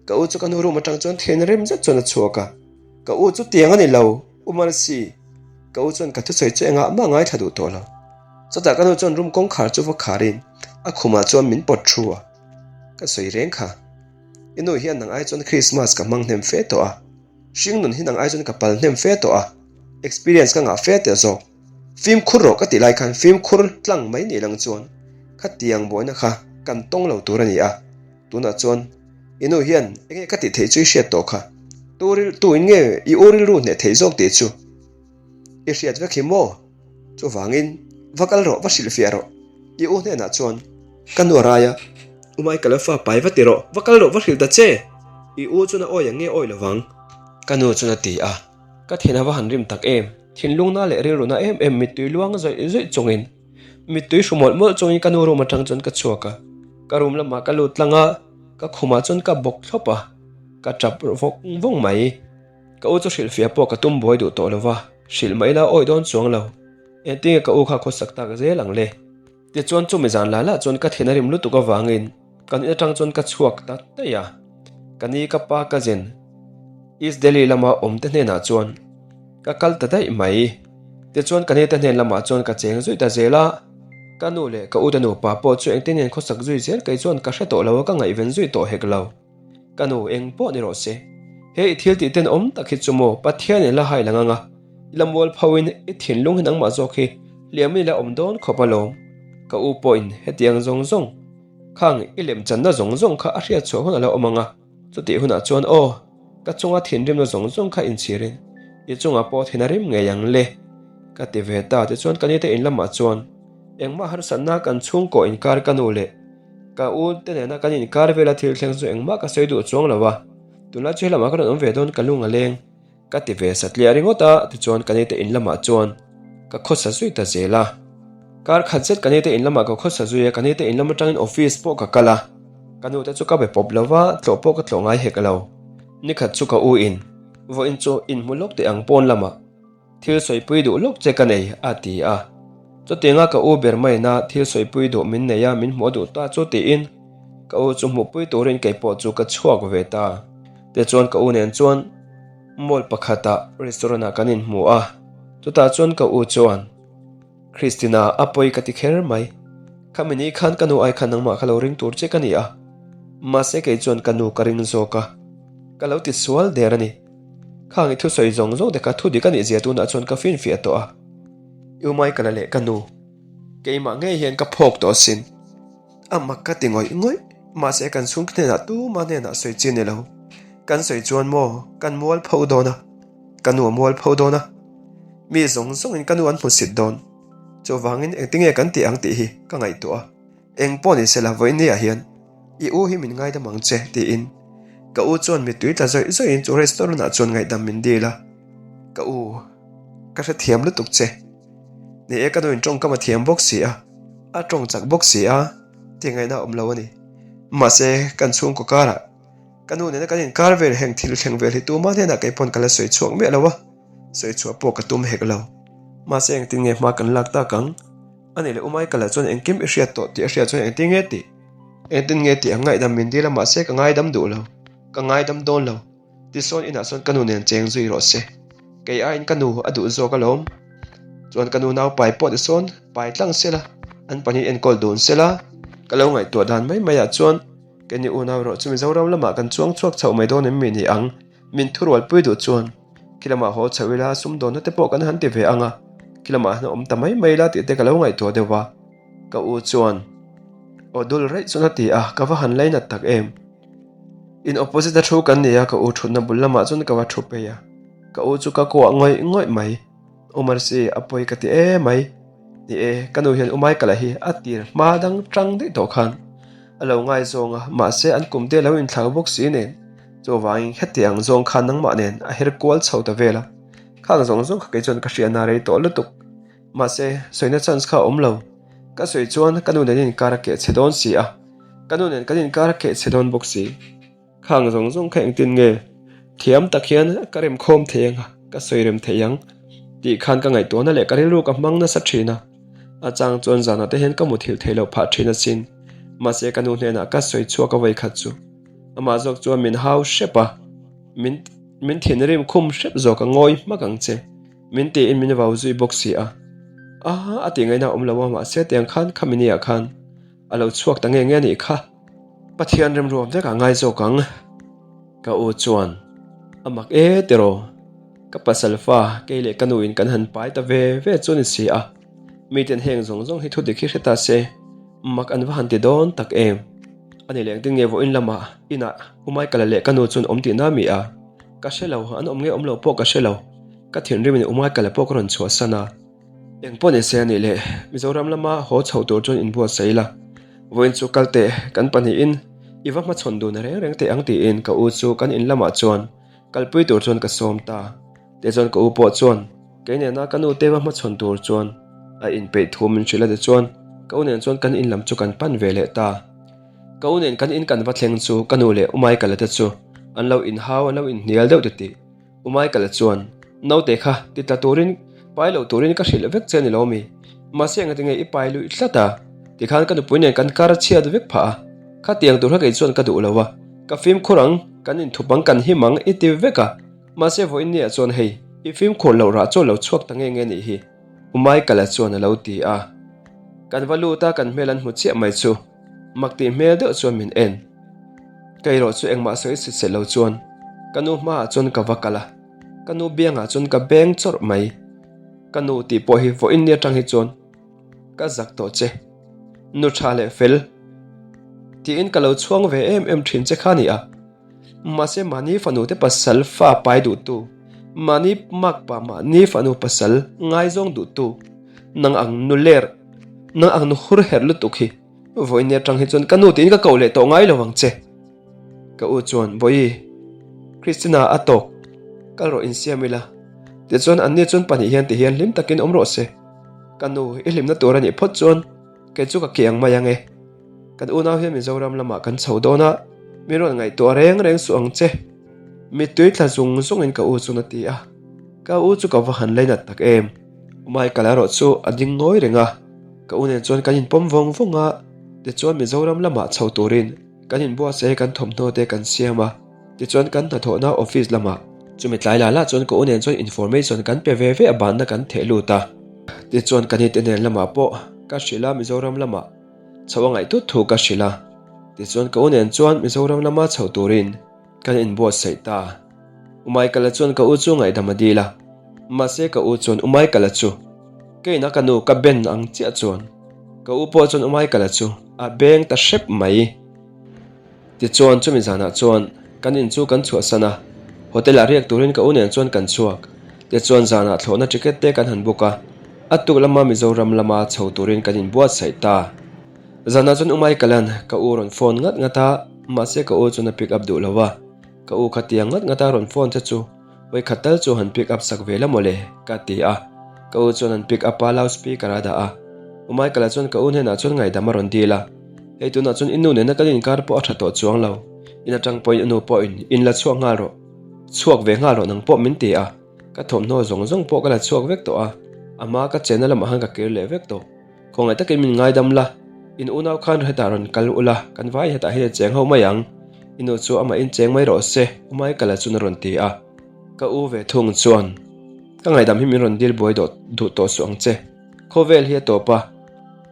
Ka u chu ka nu room atang chuan thian rem zet chuan a chhuak a, ka u chu tiang a ni lo, U Mercy, ka u chuan ka thusawi chu engah mah ngaithla duh tawh lo. Chutah ka nu chuan room kawngkhar chu va kharin a khumah chuan min pawt thu a, ka sawi reng kha. I nu hian nang ai chuan Christmas ka hmang hnem fe tawh a, hringnun hi nang ai chuan ka pal hnem fe tawh a, experience ka ngah fe teh zawk. Fimkhur rawh ka tih lai khan fimkhur tlang mai nih lang chuan khatiang buaina kha kan tawng lo tur a ni a. Tunah chuan i nu hian enge ka tih theih chu i hriat tawh kha. Tu ril tu in nge i u rilru hneh theih zawk tih chu i hriat vek hi maw? Chuvangin va kal rawh va hrilhfiah rawh i u hnenah chuan ka nu a rai a, U Michael a fa pai va ti rawh, va kal rawh va hrilh ta che i u chuan a awi ang nge awi lovang? Ka nu chuan a ti a, ka thin a va han rim tak em, thinlungna leh rilruna em em mittui luang zawih zawih chungin. Mittui hru mawlh mawlh chungin ka nu room atang chuan ka chhuak a, ka room lamah ka lut tlang a, ka khumah chuan ka bawk thlawp a, ka tap vawng vawng mai. Ka u chu hrilhfiah pawh ka tum buai duh tawh lo va, hrilh mai ila awi dawn chuang lo. Engtinge ka u kha khawsak tak zel ang le? Tichuan chumi zan lah lah chuan ka thin a rim lutuk avangin kan in atang chuan ka chhuak ta daih a, ka ni ka pa ka zen East Delhi lama awm te hnenah chuan ka kal ta daih mai. Tichuan ka nite hnen lamah chuan ka cheng zui ta zel a, ka nu leh ka ute nupa pawh chu engtin ngen khawsak zui zel kei chuan ka hre tawh lo a ka ngaihven zui tawh hek lo. Ka nu eng pawh ni rawh se. He i thil tih tenawm tak hi chu maw Pathian in la hai lang ang a, i la mual pho in i thinlung hi nangmah zawk hi hliam in i la awm dawn khawp alawm. Ka u pawhin hetiang zawng zawng khang i lemchanna zawng zawng kha a hriat chhuah hun a la awm ang a. Chutih hunah chuan aw, ka chunga thinrimna zawng zawng kha inchhirin i chungah pawh thin a rim ngei ang le, ka ti ve ta. Tichuan ka nite in lamah chuan engmah harsatna kan chhungkaw inkar ka nu leh ka u te nena kan inkar vela thil thleng chu engmah ka sawi duh chuang lo a, tunlai chu helamah ka rawn awm ve dawn ka lung a leng. Ka ti ve satliah ringawt a, tichuan ka nite in lamah chuan ka khawsa zui ta zel a. Kar khat zet ka nite in lamah ka khawsa zui a, ka nite in lam atangin office pawh ka kal a, ka nute chu ka be pawp lo va, tlawh pawh ka tlawh ngai hek lo. Nikhat chu ka u in, vawiin chu inhmu lawk teh ang pawn lamah thil sawipui duh lawk che ka nei a ti a. Chutianga ka u ber maina thil sawipui duh min nei a, min hmuh a duh ta chu tiin ka u chu hmuhpui turin keipawh chu ka chhuak ve ta. Tichuan ka u nen chuan mall pakhatah restaurant ah kan inhmu a, chutah chuan ka u chuan, Christina, a pawi ka ti kher mai. Khami ni khan ka nu ai khan nangmah kha lo ring tur che ka ni a, mahse kei chuan ka nu ka ring zawk a, ka lo ti sual der a ni. Khang i thusawi zawng zawng te kha thu dik a nih zia tunah chuan ka finfiah tawh a, U Michael-a leh ka nu, keimah ngei hian ka phawk tawh asin. A mak ka ti ngawih ngawih, mahse kan chhung hnenah tuma hnenah sawi chi ni lo. Kan sawi chuan maw kan mual pho dawn a, ka nu a mual pho dawn a, mi zawng zawngin ka nu an hmu sit dawn. Chuvangin engtinge kan tih ang tih hi ka ngaihtuah a, eng pawh ni sela vawiin ah hian i u hi min ngaidam ang che tiin ka u chuan mittui tla zawih zawihin chu restaurant ah chuan ngaihdam min dil a, ka u ka hrethiam lutuk che. Ni e, ka nuin tawngkam a thiam bawk si a, a tawng chak bawk si a, tih ngaihna a awm lo a ni. Mahse, kan chhungkaw karah ka nu nena kan inkar vel heng thil thleng vel hi tuma hnenah kei pawn ka la sawi chhuak miah lo a, sawi chhuah pawh ka tum hek lo. Mahse engtin nge hma kan lak tak ang? A nih leh U Michael-a chuan engkim i hriat tawh tih a hriat chuan engtin nge tih? Engtin nge tih ang ngaihdam min dil a mahse ka ngaidam duh lo, ka ngaidam dawn lo. Tisawn inah chuan ka nu nen cheng zui rawh se. Kei aiin ka nu a duh zawk alawm. Chuan ka nu nau pai pawh tisawn pai tlang sela, an pahnih enkawl dun sela. Ka lo ngaihtuah dan mai maiah chuan keini unau erawh chu Mizoram lamah kan chuang chhuak chhoh mai dawn em mi ni ang? Min thurualpui duh chuan khi lamah haw chhoh ila sumdawnna te pawh kan han ti ve ang a, khi lamah han awm ta mai mai ila tih te ka lo ngaihtuah deuh a. Ka u chuan aw dul raih chuan a ti a, ka va han lainat tak em. In opposite a thu kan ni a, ka u thutna bul lamah chuan ka va thu phei a, ka u chu ka kuah ngawih ngawih mai. U Mercy a pawi ka ti e mai. Ni e, ka nu hian U Michael-a hi a tir hma dang tang daih tawh khan a lo ngaizawng a, mahse an kum te lo inthlak bawk si nen chuvangin heti ang zawng khan nangmah nen a her kual chho ta vel a, khang zawng zawng kha kei chuan ka hriatna rei tawh lutuk. Mahse, sawina chance kha a awm lo. Ka sawi chuan ka nu nen inkar a keh chhe dawn si a, ka nu nen kan inkar a keh chhe dawn bawk si. Khang zawng zawng kha engtin nge thiam tak hian ka remkhawm thei ang a, ka sawi rem thei ang tih khan ka ngaihtuahna leh ka rilru ka hmang nasa thin a. A chang chuan zanah te hian ka muthilh theih loh phah thin asin. Mahse ka nu hnenah ka sawi chhuak a vawikhat chu amah zawk chuan min hau hrep a, min min thinrim khum hrep zawk a ngawi hmak ang che. Min tiin min vau zui bawk si a. A a tih ngaihna a awm lo a mahse tiang khan khami ni ah khan a lo chhuak ta nge nge a nih kha. Pathian remruam vek ah ngai zawk ang. Ka u chuan a mak e tiraw. Ka pasal fa kei leh ka nu in kan han pai ta ve ve chu a ni si a. Miten heng zawng zawng hi thudik hi hre ta se mak an va han ti dawn tak em. A ni leh engtin nge vawiin lamah inah U Michael-a leh ka nu chuan awm tihna mi a. Ka hre lo, an awm nge awm lo pawh ka hre lo. Ka thinrimin U Michael-a pawh ka rawn chhuahsan a. Eng pawh ni se a nih leh Mizoram lama haw chho tur chuan inbuatsaih ila. Vawiin chu kal teh kan pahnihin i va hmachhawn dun reng reng teh ang tiin ka u chu kan in lamah chuan kalpui tur chuan ka sawm ta. Tichuan ka u pawh chuan kei nena ka nu te va hmachhawn tur chuan a inpeih thu min hrilh a tichuan ka u nen chuan kan in lam chu kan pan ve leh ta. Ka u nen kan in kan va thleng chu ka nu leh U Michael-a te chu an lo inhau an lo inhnial deuh titih. U Michael-a chuan, Naute kha ti tla turin, pai lo turin ka hrilh vek che a ni lo mi? Mahse engati nge i pai luih tlat a? Tikhan ka nupui nen kan kar chhiat vek phah a, khatiang tur kha kei chuan ka duh lo a, ka fimkhur ang, kan inthup ang, kan him ang i ti vek a, mahse vawiin ni ah chuan hei, i fimkhur loh rah chu a lo chhuak ta nge nge nih hi, U Michael-a chuan a lo ti a. Kan va lut a, kan hmel an hmu chiah mai chu. Mak tih hmel deuh chuan min en. Ka erawh chu engmah sawi sit set lo chuan ka nu hmaah chuan ka va kal a, ka nu biangah chuan ka beng chawrh mai. Ka nu tih pawh hi vawiin ni atang hi chuan ka zak tawh che. Nu tha leh fel tiin ka lo chhuang ve em em thin che kha ni a. Mahse mahni fanu te pasal fa pai duhtu, mahni makpa mahni fanu pasal ngaizawng duhtu nang ang nu ler, nang ang nu hur herh lutuk hi vawiin atang hi chuan ka nu tiin ka koh leh tawh ngai lo ang che. Ka u chuan, Bawihi, Christina a tawk, kal rawh insiam ila. Tichuan anni chuan pahnih hian tihian hlim takin awm rawh se. Ka nu, i hlimna tur a nih phawt chuan kei chu ka kiang mai ang e. Kan unau hian Mizoram lamah kan chho dawn a, mi rawn ngaihtuah reng reng suh ang che. Mittui tla zung zungin ka u chuan a ti a, ka u chu ka va han lainat tak em. U Michael erawh chu a ding ngawi reng a, ka u nen chuan kan inpawm vawng vawng a, tichuan Mizoram lamah chho turin kan inbuatsaih kan thawmhnaw te kan siam a, tichuan kan hnathawhna office lamah chumi tlai lah lah chuan ka u nen chuan information kan pe ve ve a banna kan theh lut a, tichuan kan ite nen lamah pawh ka hrilh a Mizoram lamah. Chho a ngaih tut thu ka hrilh a, tichuan ka u nen chuan Mizoram lama chho turin kan inbuatsaih ta. U Michael-a chuan ka u chu ngaihdam a dil a, mahse ka u chuan U Michael-a chu ka ina ka nu ka ben ang chiah chuan ka u pawh chuan U Michael-a chu a beng ta hrep mai. Tichuan chumi zanah chuan kan in chu kan chhuahsan a, hotel ah riak turin ka u nen chuan kan chhuak. Tichuan zanah thlawhna ticket te kan han book a, a tuk lama Mizoram lama chho turin kan inbuatsaih ta. Zanah chuan U Michael-a'n ka u rawn phone ngat ngat a, mahse ka u chuan a pick up duh lo a, ka u khatiang ngat ngata rawn phone che chu Vawikhat tal chu han pick up sak ve la mawle, ka ti a. Ka u chuan an pick up a, loud speaker a dah a. U Michael-a chuan ka u hnenah chuan ngaihdam a rawn dil a. Hei tunah chuan i nu nena kan inkar pawh a tha tawh chuang lo. In atang pawhin i nu pawhin in la chhuak nghal rawh. Chhuak ve nghal rawh nang pawh min ti a. Ka thawmhnaw zawng zawng pawh ka la chhuak vek tawh a. A hma ka chenna lamah khan ka kir leh vek tawh. Khawngaih takin min ngaidam la, in unau khan hetah rawn kal ula, kan vai hetah hian i cheng ho mai ang. I nu chu amah in cheng mai rawh se, U Michael-a chuan a rawn ti a. Ka u ve thung chuan, Ka ngaihdam hi min rawn dil buai duh tawh suh ang che. Khawvel hi a tawp a,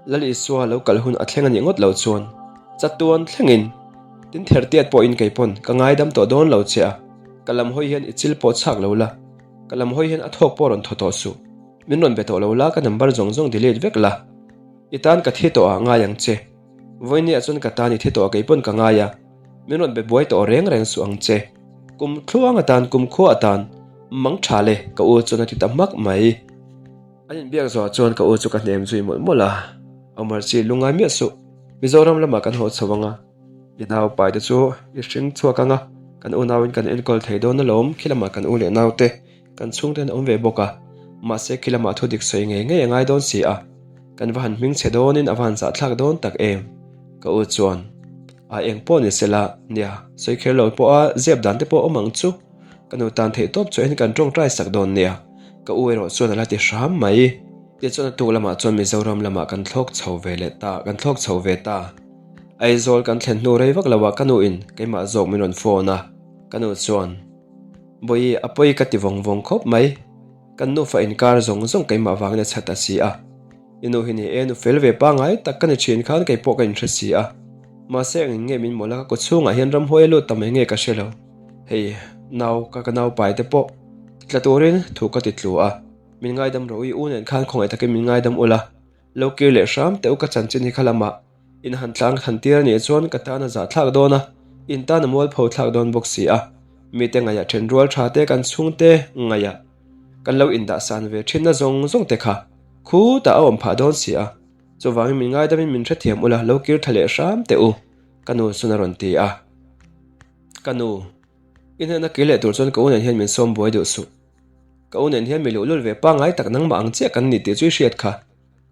Lal Isua lo kal hun a thleng a nih ngawt lo chuan chatuan thlengin tin ther tiat pawhin kei pawn ka ngaidam tawh dawn lo che a, ka lam hawi hian i chil pawh chhak lo la, ka lam hawi hian a thawk pawh rawn thaw tawh suh. Min rawn be tawh lo la, ka number zawng zawng delete vek la, i tan ka thi tawh ah ngai ang che. Vawinia chuan ka tan i thi tawh a kei pawn ka ngai a, min rawn be buai tawh reng reng suh ang che. Kum thluang atan, kum khua atan, mang tha le, ka u chuan a ti ta hmak mai. An inbiak zawhah chuan ka u chu ka hnem zui mawlh mawlh a, Omar chi lungngai miah suh, Mizoram lamah kan haw chho ang a, i naupai te chu i hring chhuak ang a, kan unauin kan enkawl thei dawn alawm, khi lamah kan u leh naute Kan chhungte an awm ve bawk a, mahse khi lamah thu dik sawi ngei ngei a ngai dawn si a, kan va han hming chhe dawnin a va han zahthlak dawn tak em? Ka u chuan, A eng pawh ni sela, nia, sawi kher lo pawha zep dan te pawh awm ang chu, ka nu tan theih tawp chuahin kan tawngtai sak dawn nia, ka u erawh chuan a la ti hram mai. Tichuan a tuk lamah chuan Mizoram lamah kan thlawk chho ve leh ta, kan thlawk chho ve ta. Aizawl kan thlen hnu rei vak loah ka nuin keimah zawk min rawn phone a, ka nu chuan, Bawi, a pawi ka ti vawng vawng khawp mai. Kan nufa inkar zawng zawng keimah vangin a chhat a si a. I nu hi ni e, nu fel ve pangai tak ka ni thin khan kei pawh ka inhre si a. Mahse engin nge min mawlh a, ka kaw chhungah hian ramhuai a lut ta mai nge ka hre lo. Hei, nau ka ka naupai te pawh tla turin thu ka ti tlu a. Min ngaidam rawh u, i u nen khan khawngaih takin min ngaidam ula. Lo kir leh hram teh u ka chanchin hi kha lamah in han tlang than tir a nih chuan ka tan a zahthlak dawn a, in tan a mualpho thlak dawn bawk si a. Mite ngaihah then rual tha te kan chhungte ngaihah kan lo indah san ve thinna zawng zawng te kha khutah a awm phah dawn si a. Chuvangin min ngaidamin min hrethiam ula lo kir tha leh hram teh u ka nu chuan a rawn ti a. Ka nu, i hnena kir leh tur chuan ka u nen hian min sawm buai duh suh. Ka u nen hian mi luhlul ve pangngai tak nangmah ang chiah kan ni tih chu i hriat kha.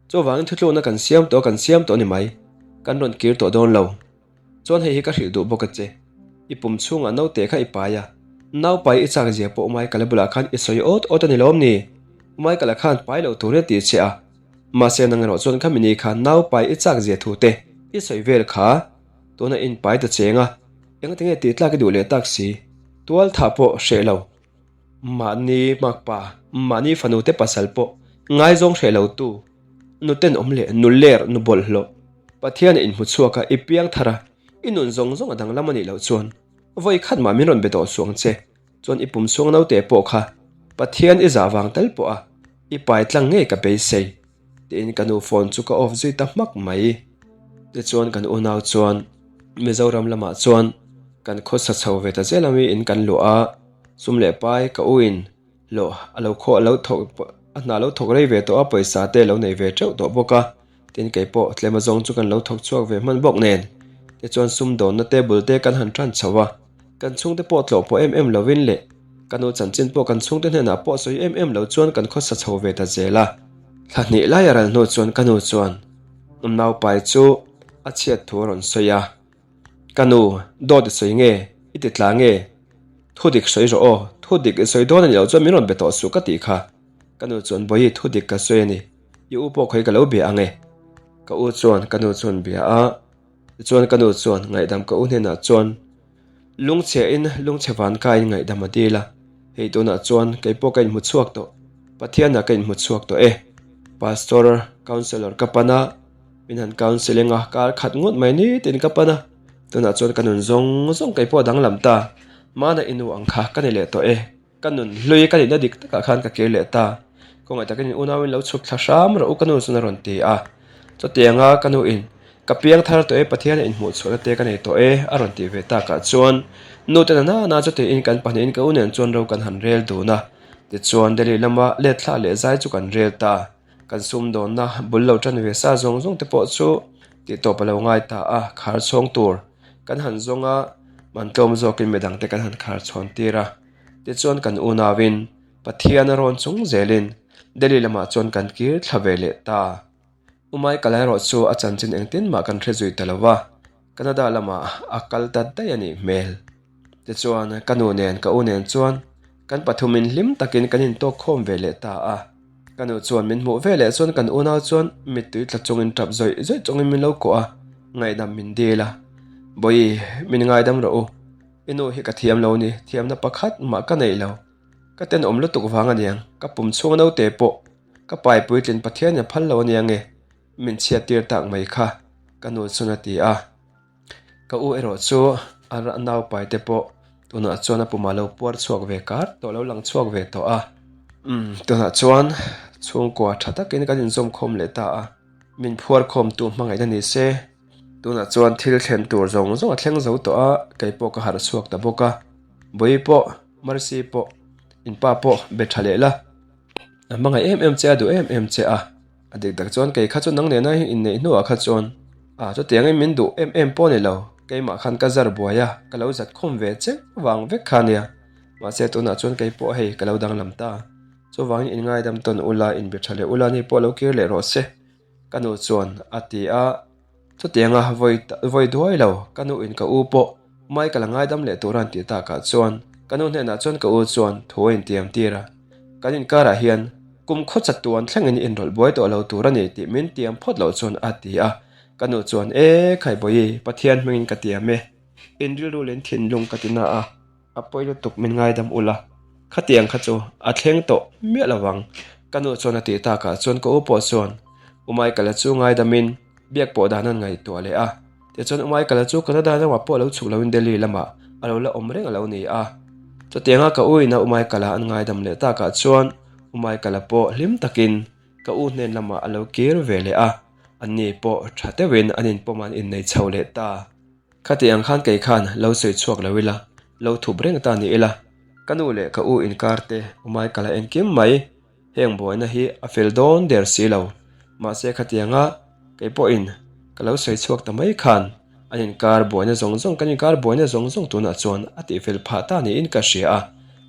Chuvangin thutlukna kan siam tawh kan siam tawh ni mai. Kan rawn kir tawh dawn lo. Chuan hei hi ka hrilh duh bawk a che. I pum chhungah naute kha i pai a. Nau pai i chak zia pawh Michael-a bulah khan i sawi awt awt a ni lawm ni? Michael-a khan pai lo turin a ti che a. Mahse nang erawh chuan khami ni khan nau pai i chak zia thu te i sawi vel kha. Tuna in pai ta cheng a. Engtinge tih tlak i duh leh tak si? Tual thah pawh hreh lo. Mahni makpa, mahni fanute pasal pawh ngaizawng hreh lo tu, nu tenawm leh nu ler nu bawlhhlawh, Pathian a inhmu chhuak a, i piang thar a, i nun zawng zawng a danglam a nih loh chuan vawi khat mah min rawn be tawh suh ang che, chuan i pum chhuang naute pawh kha Pathian i zah vang tal pawh a i pai tlang ngei ka beisei tiin ka nu phone chu ka off zui ta hmak mai. Tichuan kan unau chuan Mizoram lamah chuan kan khawsa chho ve ta zel a mi in kan luah a. Sum leh pai ka u in hlawh a lo khaw a lo thawk a hna lo thawk rei ve tawh a pawisa te a lo nei ve teuh tawh bawk a tin kei pawh tlem azawng chu kan lo thawk chhuak ve hman bawk nen tichuan sumdawnna table te kan han tan chho a kan chhungte pawh tlawh pawh em em lovin leh ka nu chanchin pawh kan chhungte hnenah pawh sawi em em lo chuan kan khawsa chho ve ta zel a thla hnih lai a ral hnu chuan ka nu chuan naupai chu a chhiat thu a rawn sawi a. Ka nu, dawt i sawi nge? I ti tla nge? Thu dik sawi rawh aw, thu dik i sawi dawn a ni loh chuan min rawn be tawh suh ka tih kha. Ka nu chuan Bawihi thu dik ka sawi a ni, i u pawh khawi ka lo bia ang e. Ka u chuan ka nu chuan bia a, tichuan ka nu chuan ngaihdam ka u hnenah chuan lungchhe in lungchhe van kaiin ngaihdam a dil a, hei tunah chuan kei pawh ka inhmu chhuak tawh, Pathianah ka inhmu chhuak tawh e. Pastor, Counsellor ka pan a. Min han counselling a, kar khat ngawt mai nitin ka pan a, tunah chuan ka nun zawng zawng kei pawh a danglam ta, mahna i nu ang kha ka ni leh tawh e, ka nun hlui ka nihna dik takah khan ka kir leh ta, khawngaih takin in unauin lo chhuk thla hram rawh u ka nu chuan a rawn ti a, chutianga ka nu in ka piang thar tawh e Pathian a inhmuh chhuahna te ka nei tawh e a rawn tih ve takah chuan nu te nana na chutiin kan pahnihin ka u nen chuan ro kan han rel dun a, tichuan Delhi lama let thla leh zai chu kan rel ta. Kan sumdawnna bul lo tan ve sa zawng zawng te pawh chu tih tawp a lo ngai ta a, khar chhawng tur kan han zawng a, man tlawm zawkin midang te kan han khar chhawn tir a. Tichuan kan unauin Pathian a rawn chung zelin Delhi lamah chuan kan kir thla ve leh ta. U Michael erawh chu a chanchin engtin mah kan hre zui ta lo va, Canada lamah a kal ta daih a nih hmel. Tichuan ka nu nen ka u nen chuan kan pathumin hlim takin kan intawk khawm ve leh ta a. Ka nu chuan min hmuh ve leh chuan kan unau chuan mittui tla chungin tap zawih zawih chungin min lo kuah a, ngaihdam min dil a. Bawihi, min ngaidam rawh u. I nu hi ka thiam lo ni, thiamna pakhat mah ka neih lo. Ka tenawm lutuk vang aniang, ka pum chhung naute pawh ka pai puitlin Pathianin a phal lo aniang e, min chhiat tir tak mai kha, ka nu chuan a ti a. Ka u erawh chu a naupai te pawh tunah chuan a pumah lo puar chhuak ve kar tawh lo lang chhuak ve tawh a. Umm tunah chuan chhungkua tha takin kan inzawm khawm leh ta a, min phuar khawmtu hmangaihna ni se. Tunah chuan thil thlen tur zawng zawng a thleng zo tawh a, kei pawh ka harh chhuak ta bawk a. Bawihi pawh, Mercy pawh, in pa pawh be tha leh la. A hmangaih em em che a, duh em em che a. A dik tak chuan kei kha chu nang nena inneih hnuah kha chuan a chutiangin min duh em em pawh a ni lo, keimah khan ka zar buai a, ka lo zat khawm ve cheng vang vek kha nia. Mahse tunah chuan kei pawh hei ka lo danglam ta. Chuvangin inngaidam tawn ula, inbe tha leh ula ni pawh lo kir leh rawh se. Ka nu chuan a ti a, chutianga vawi vawi duai lo, ka nu in ka u pawh mai ka la ngaidam leh tur a an tih takah chuan ka nu hnenah chuan ka u chuan thu a intiam tir a, kan inkarah hian kum khaw chat tuan thlengin inrawlh buai tawh lo tur a ni tih min tiam phawt loh chuan a ti a, ka nu chuan e Khaibawi Pathian hmingin ka tiam e, in rilru leh in thinlung ka ti na a. A pawi lutuk min ngaidam ula, khatiang kha chu a thleng tawh miah lo vang. Ka nu chuan a tih takah chuan ka u pawh chuan U Michael-a chu ngaidamin biak pawh dan an ngaihtuah leh a. Tichuan U Michael-a chu Canada ramah pawh lo chhuk loin Delhi lamah a lo la awm reng a lo ni a. Chutianga ka u ina U Michael-a an ngaidam leh takah chuan U Michael-a pawh hlim takin ka u hnen lamah a lo kir ve leh a, anni pawh tha deuhin an inpawm an innei chho leh ta. Khati ang khan kei khan lo sawi chhuak lo ila, lo thup reng ta ni ila, ka nu leh ka u inkar te umai ka la engkim mai, heng buaina hi a fel dawn der si lo. Mahse khatianga kei pawhin ka lo sawi chhuak ta mai khan an inkar buaina zawng zawng kan inkar buaina zawng zawng tunah chuan a tihfel phah ta niin ka hria a,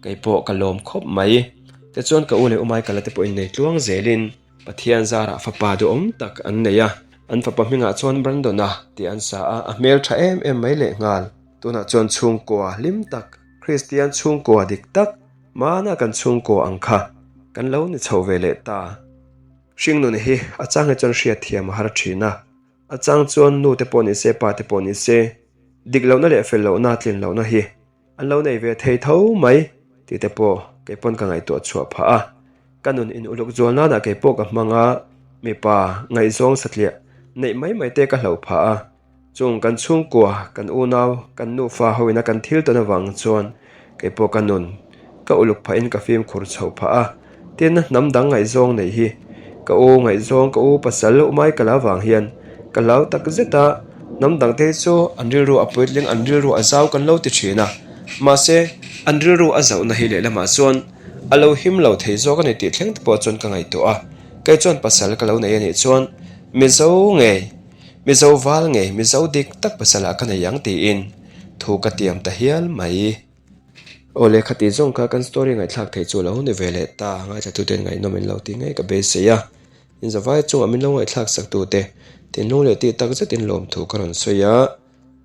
kei pawh ka lawm khawp mai. Tichuan ka u leh umai ka la te pawhin nei tluang zelin. Pathian zarah fapa duhawm tak an nei a, an fapa hmingah chuan Brandon-a tih an sa a, a hmel tha em em mai leh nghal. Tunah chuan chhungkua hlim tak, Kristian chhungkua dik tak, hmana kan chhungkua ang kha kan lo ni chho ve leh ta. Hringnun hi a chang hi chuan hriatthiam a har thin a, a chang chuan nu te pawh ni se, pa te pawh ni se, dik lohna leh fel lohna, tlin lohna hi An lo nei ve thei tho mai tih te pawh kei pawn ka ngaihtuah chhuah phah a. Ka nun in uluk zual nanah kei pawh ka hmang a, mipa ngaihzawng satliah neih mai mai te ka hlauh phah a. Chung kan chhungkua, kan unau, kan nufa ho ina kan thil tawn avang chuan kei pawh ka nun ka uluk phah in ka fimkhur chhoh phah a. Tin, hnam dang ngaihzawng neih hi ka u ngaihzawng, ka u pasal u Michael avang hian ka hlau tak zet a, hnam dang te hi chu an rilru a puitling, an rilru a zau kan lo ti thin a, mahse an rilru a zauhna hi lehlamah chuan a lo him lo thei zawk a ni tih thleng te pawh chuan ka ngaihtuah a, kei chuan pasal ka lo nei a nih chuan Mizo ngei, Mizo val ngei, Mizo dik tak pasalah ka nei ang tiin thu ka tiam ta hial mai. Aw lehkha tih zawng kha kan story ngaihthlak theih chu a lo ni ve leh ta, ngaithlatuten ngaihnawm in lo ti ngei ka beisei a, in zavai chungah min lo ngaihthlak sak tute thinlung leh tih tak zetin lawmthu ka rawn sawi a,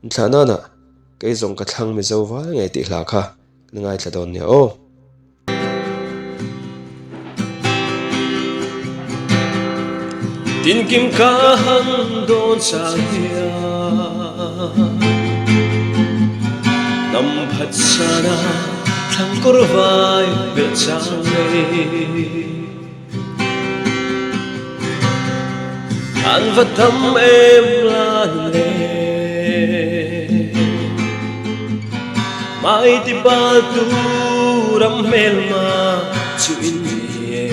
inthlah nana kei zawng ka thlang Mizo val ngei tih hla kha kan ngaithla dawn nia aw. Tinkim ka han dawn chang hian Hnam phatsana thlang kawr vai belh chang nei An va tam em lan le Mai ti bal tu ram hmel ma chu in ni e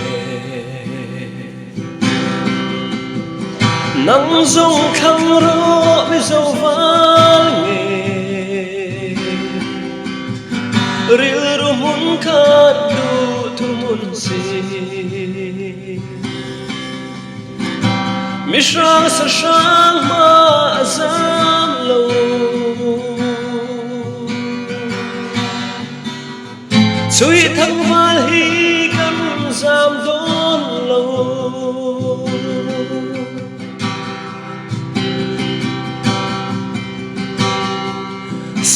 Nang zawng thlang rawh Mizo val nge Rilru hmun khat duh thu hmun si Mi hrang sa hrang hma a zam lo Chui thangval hi kan zam dawn lo.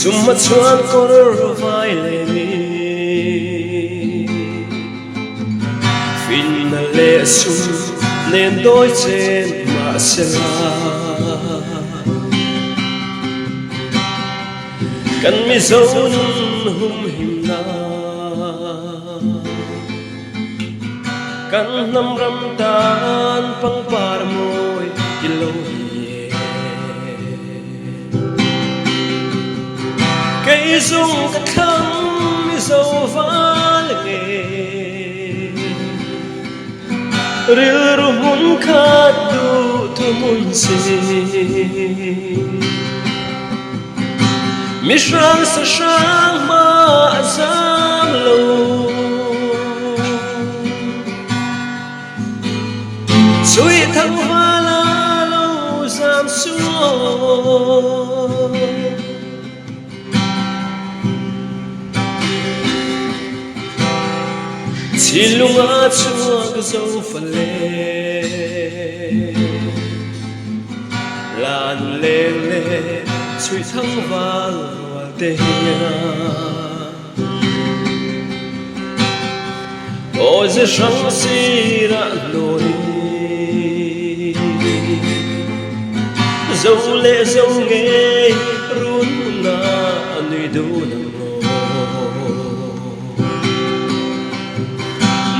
Sum a chuan kawr vai leh mi Finna leh. leh sum nen dawi chen mahsela kan Mizo nun humhim nan kan hnam ram tan pangpar mawi i lo ni e. Kei zung ka thlang Mizo val nge Rilru hmun khat duh thuhmun si Mi hrang sa hrang hma a zam lo. Chui thang vala lo zam suo. Thinlung a chuak zo fale Lan leng le chui thang val rual te hian Aw ze hrang sirah hnawhin Zo leh zo ngei run hmunah nui dun ang aw.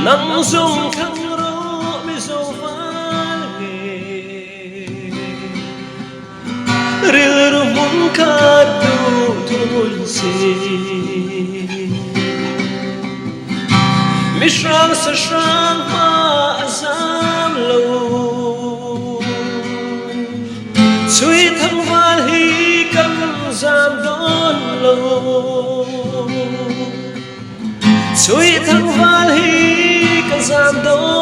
Nang zung thlang rawh Mizo val ngei Rilru hmun khat duh thun si. Mi hrang sa hrang hma a zam lo. Chui thangval hi kan zam dawn lo. Chui thangval hi kan zam dawn.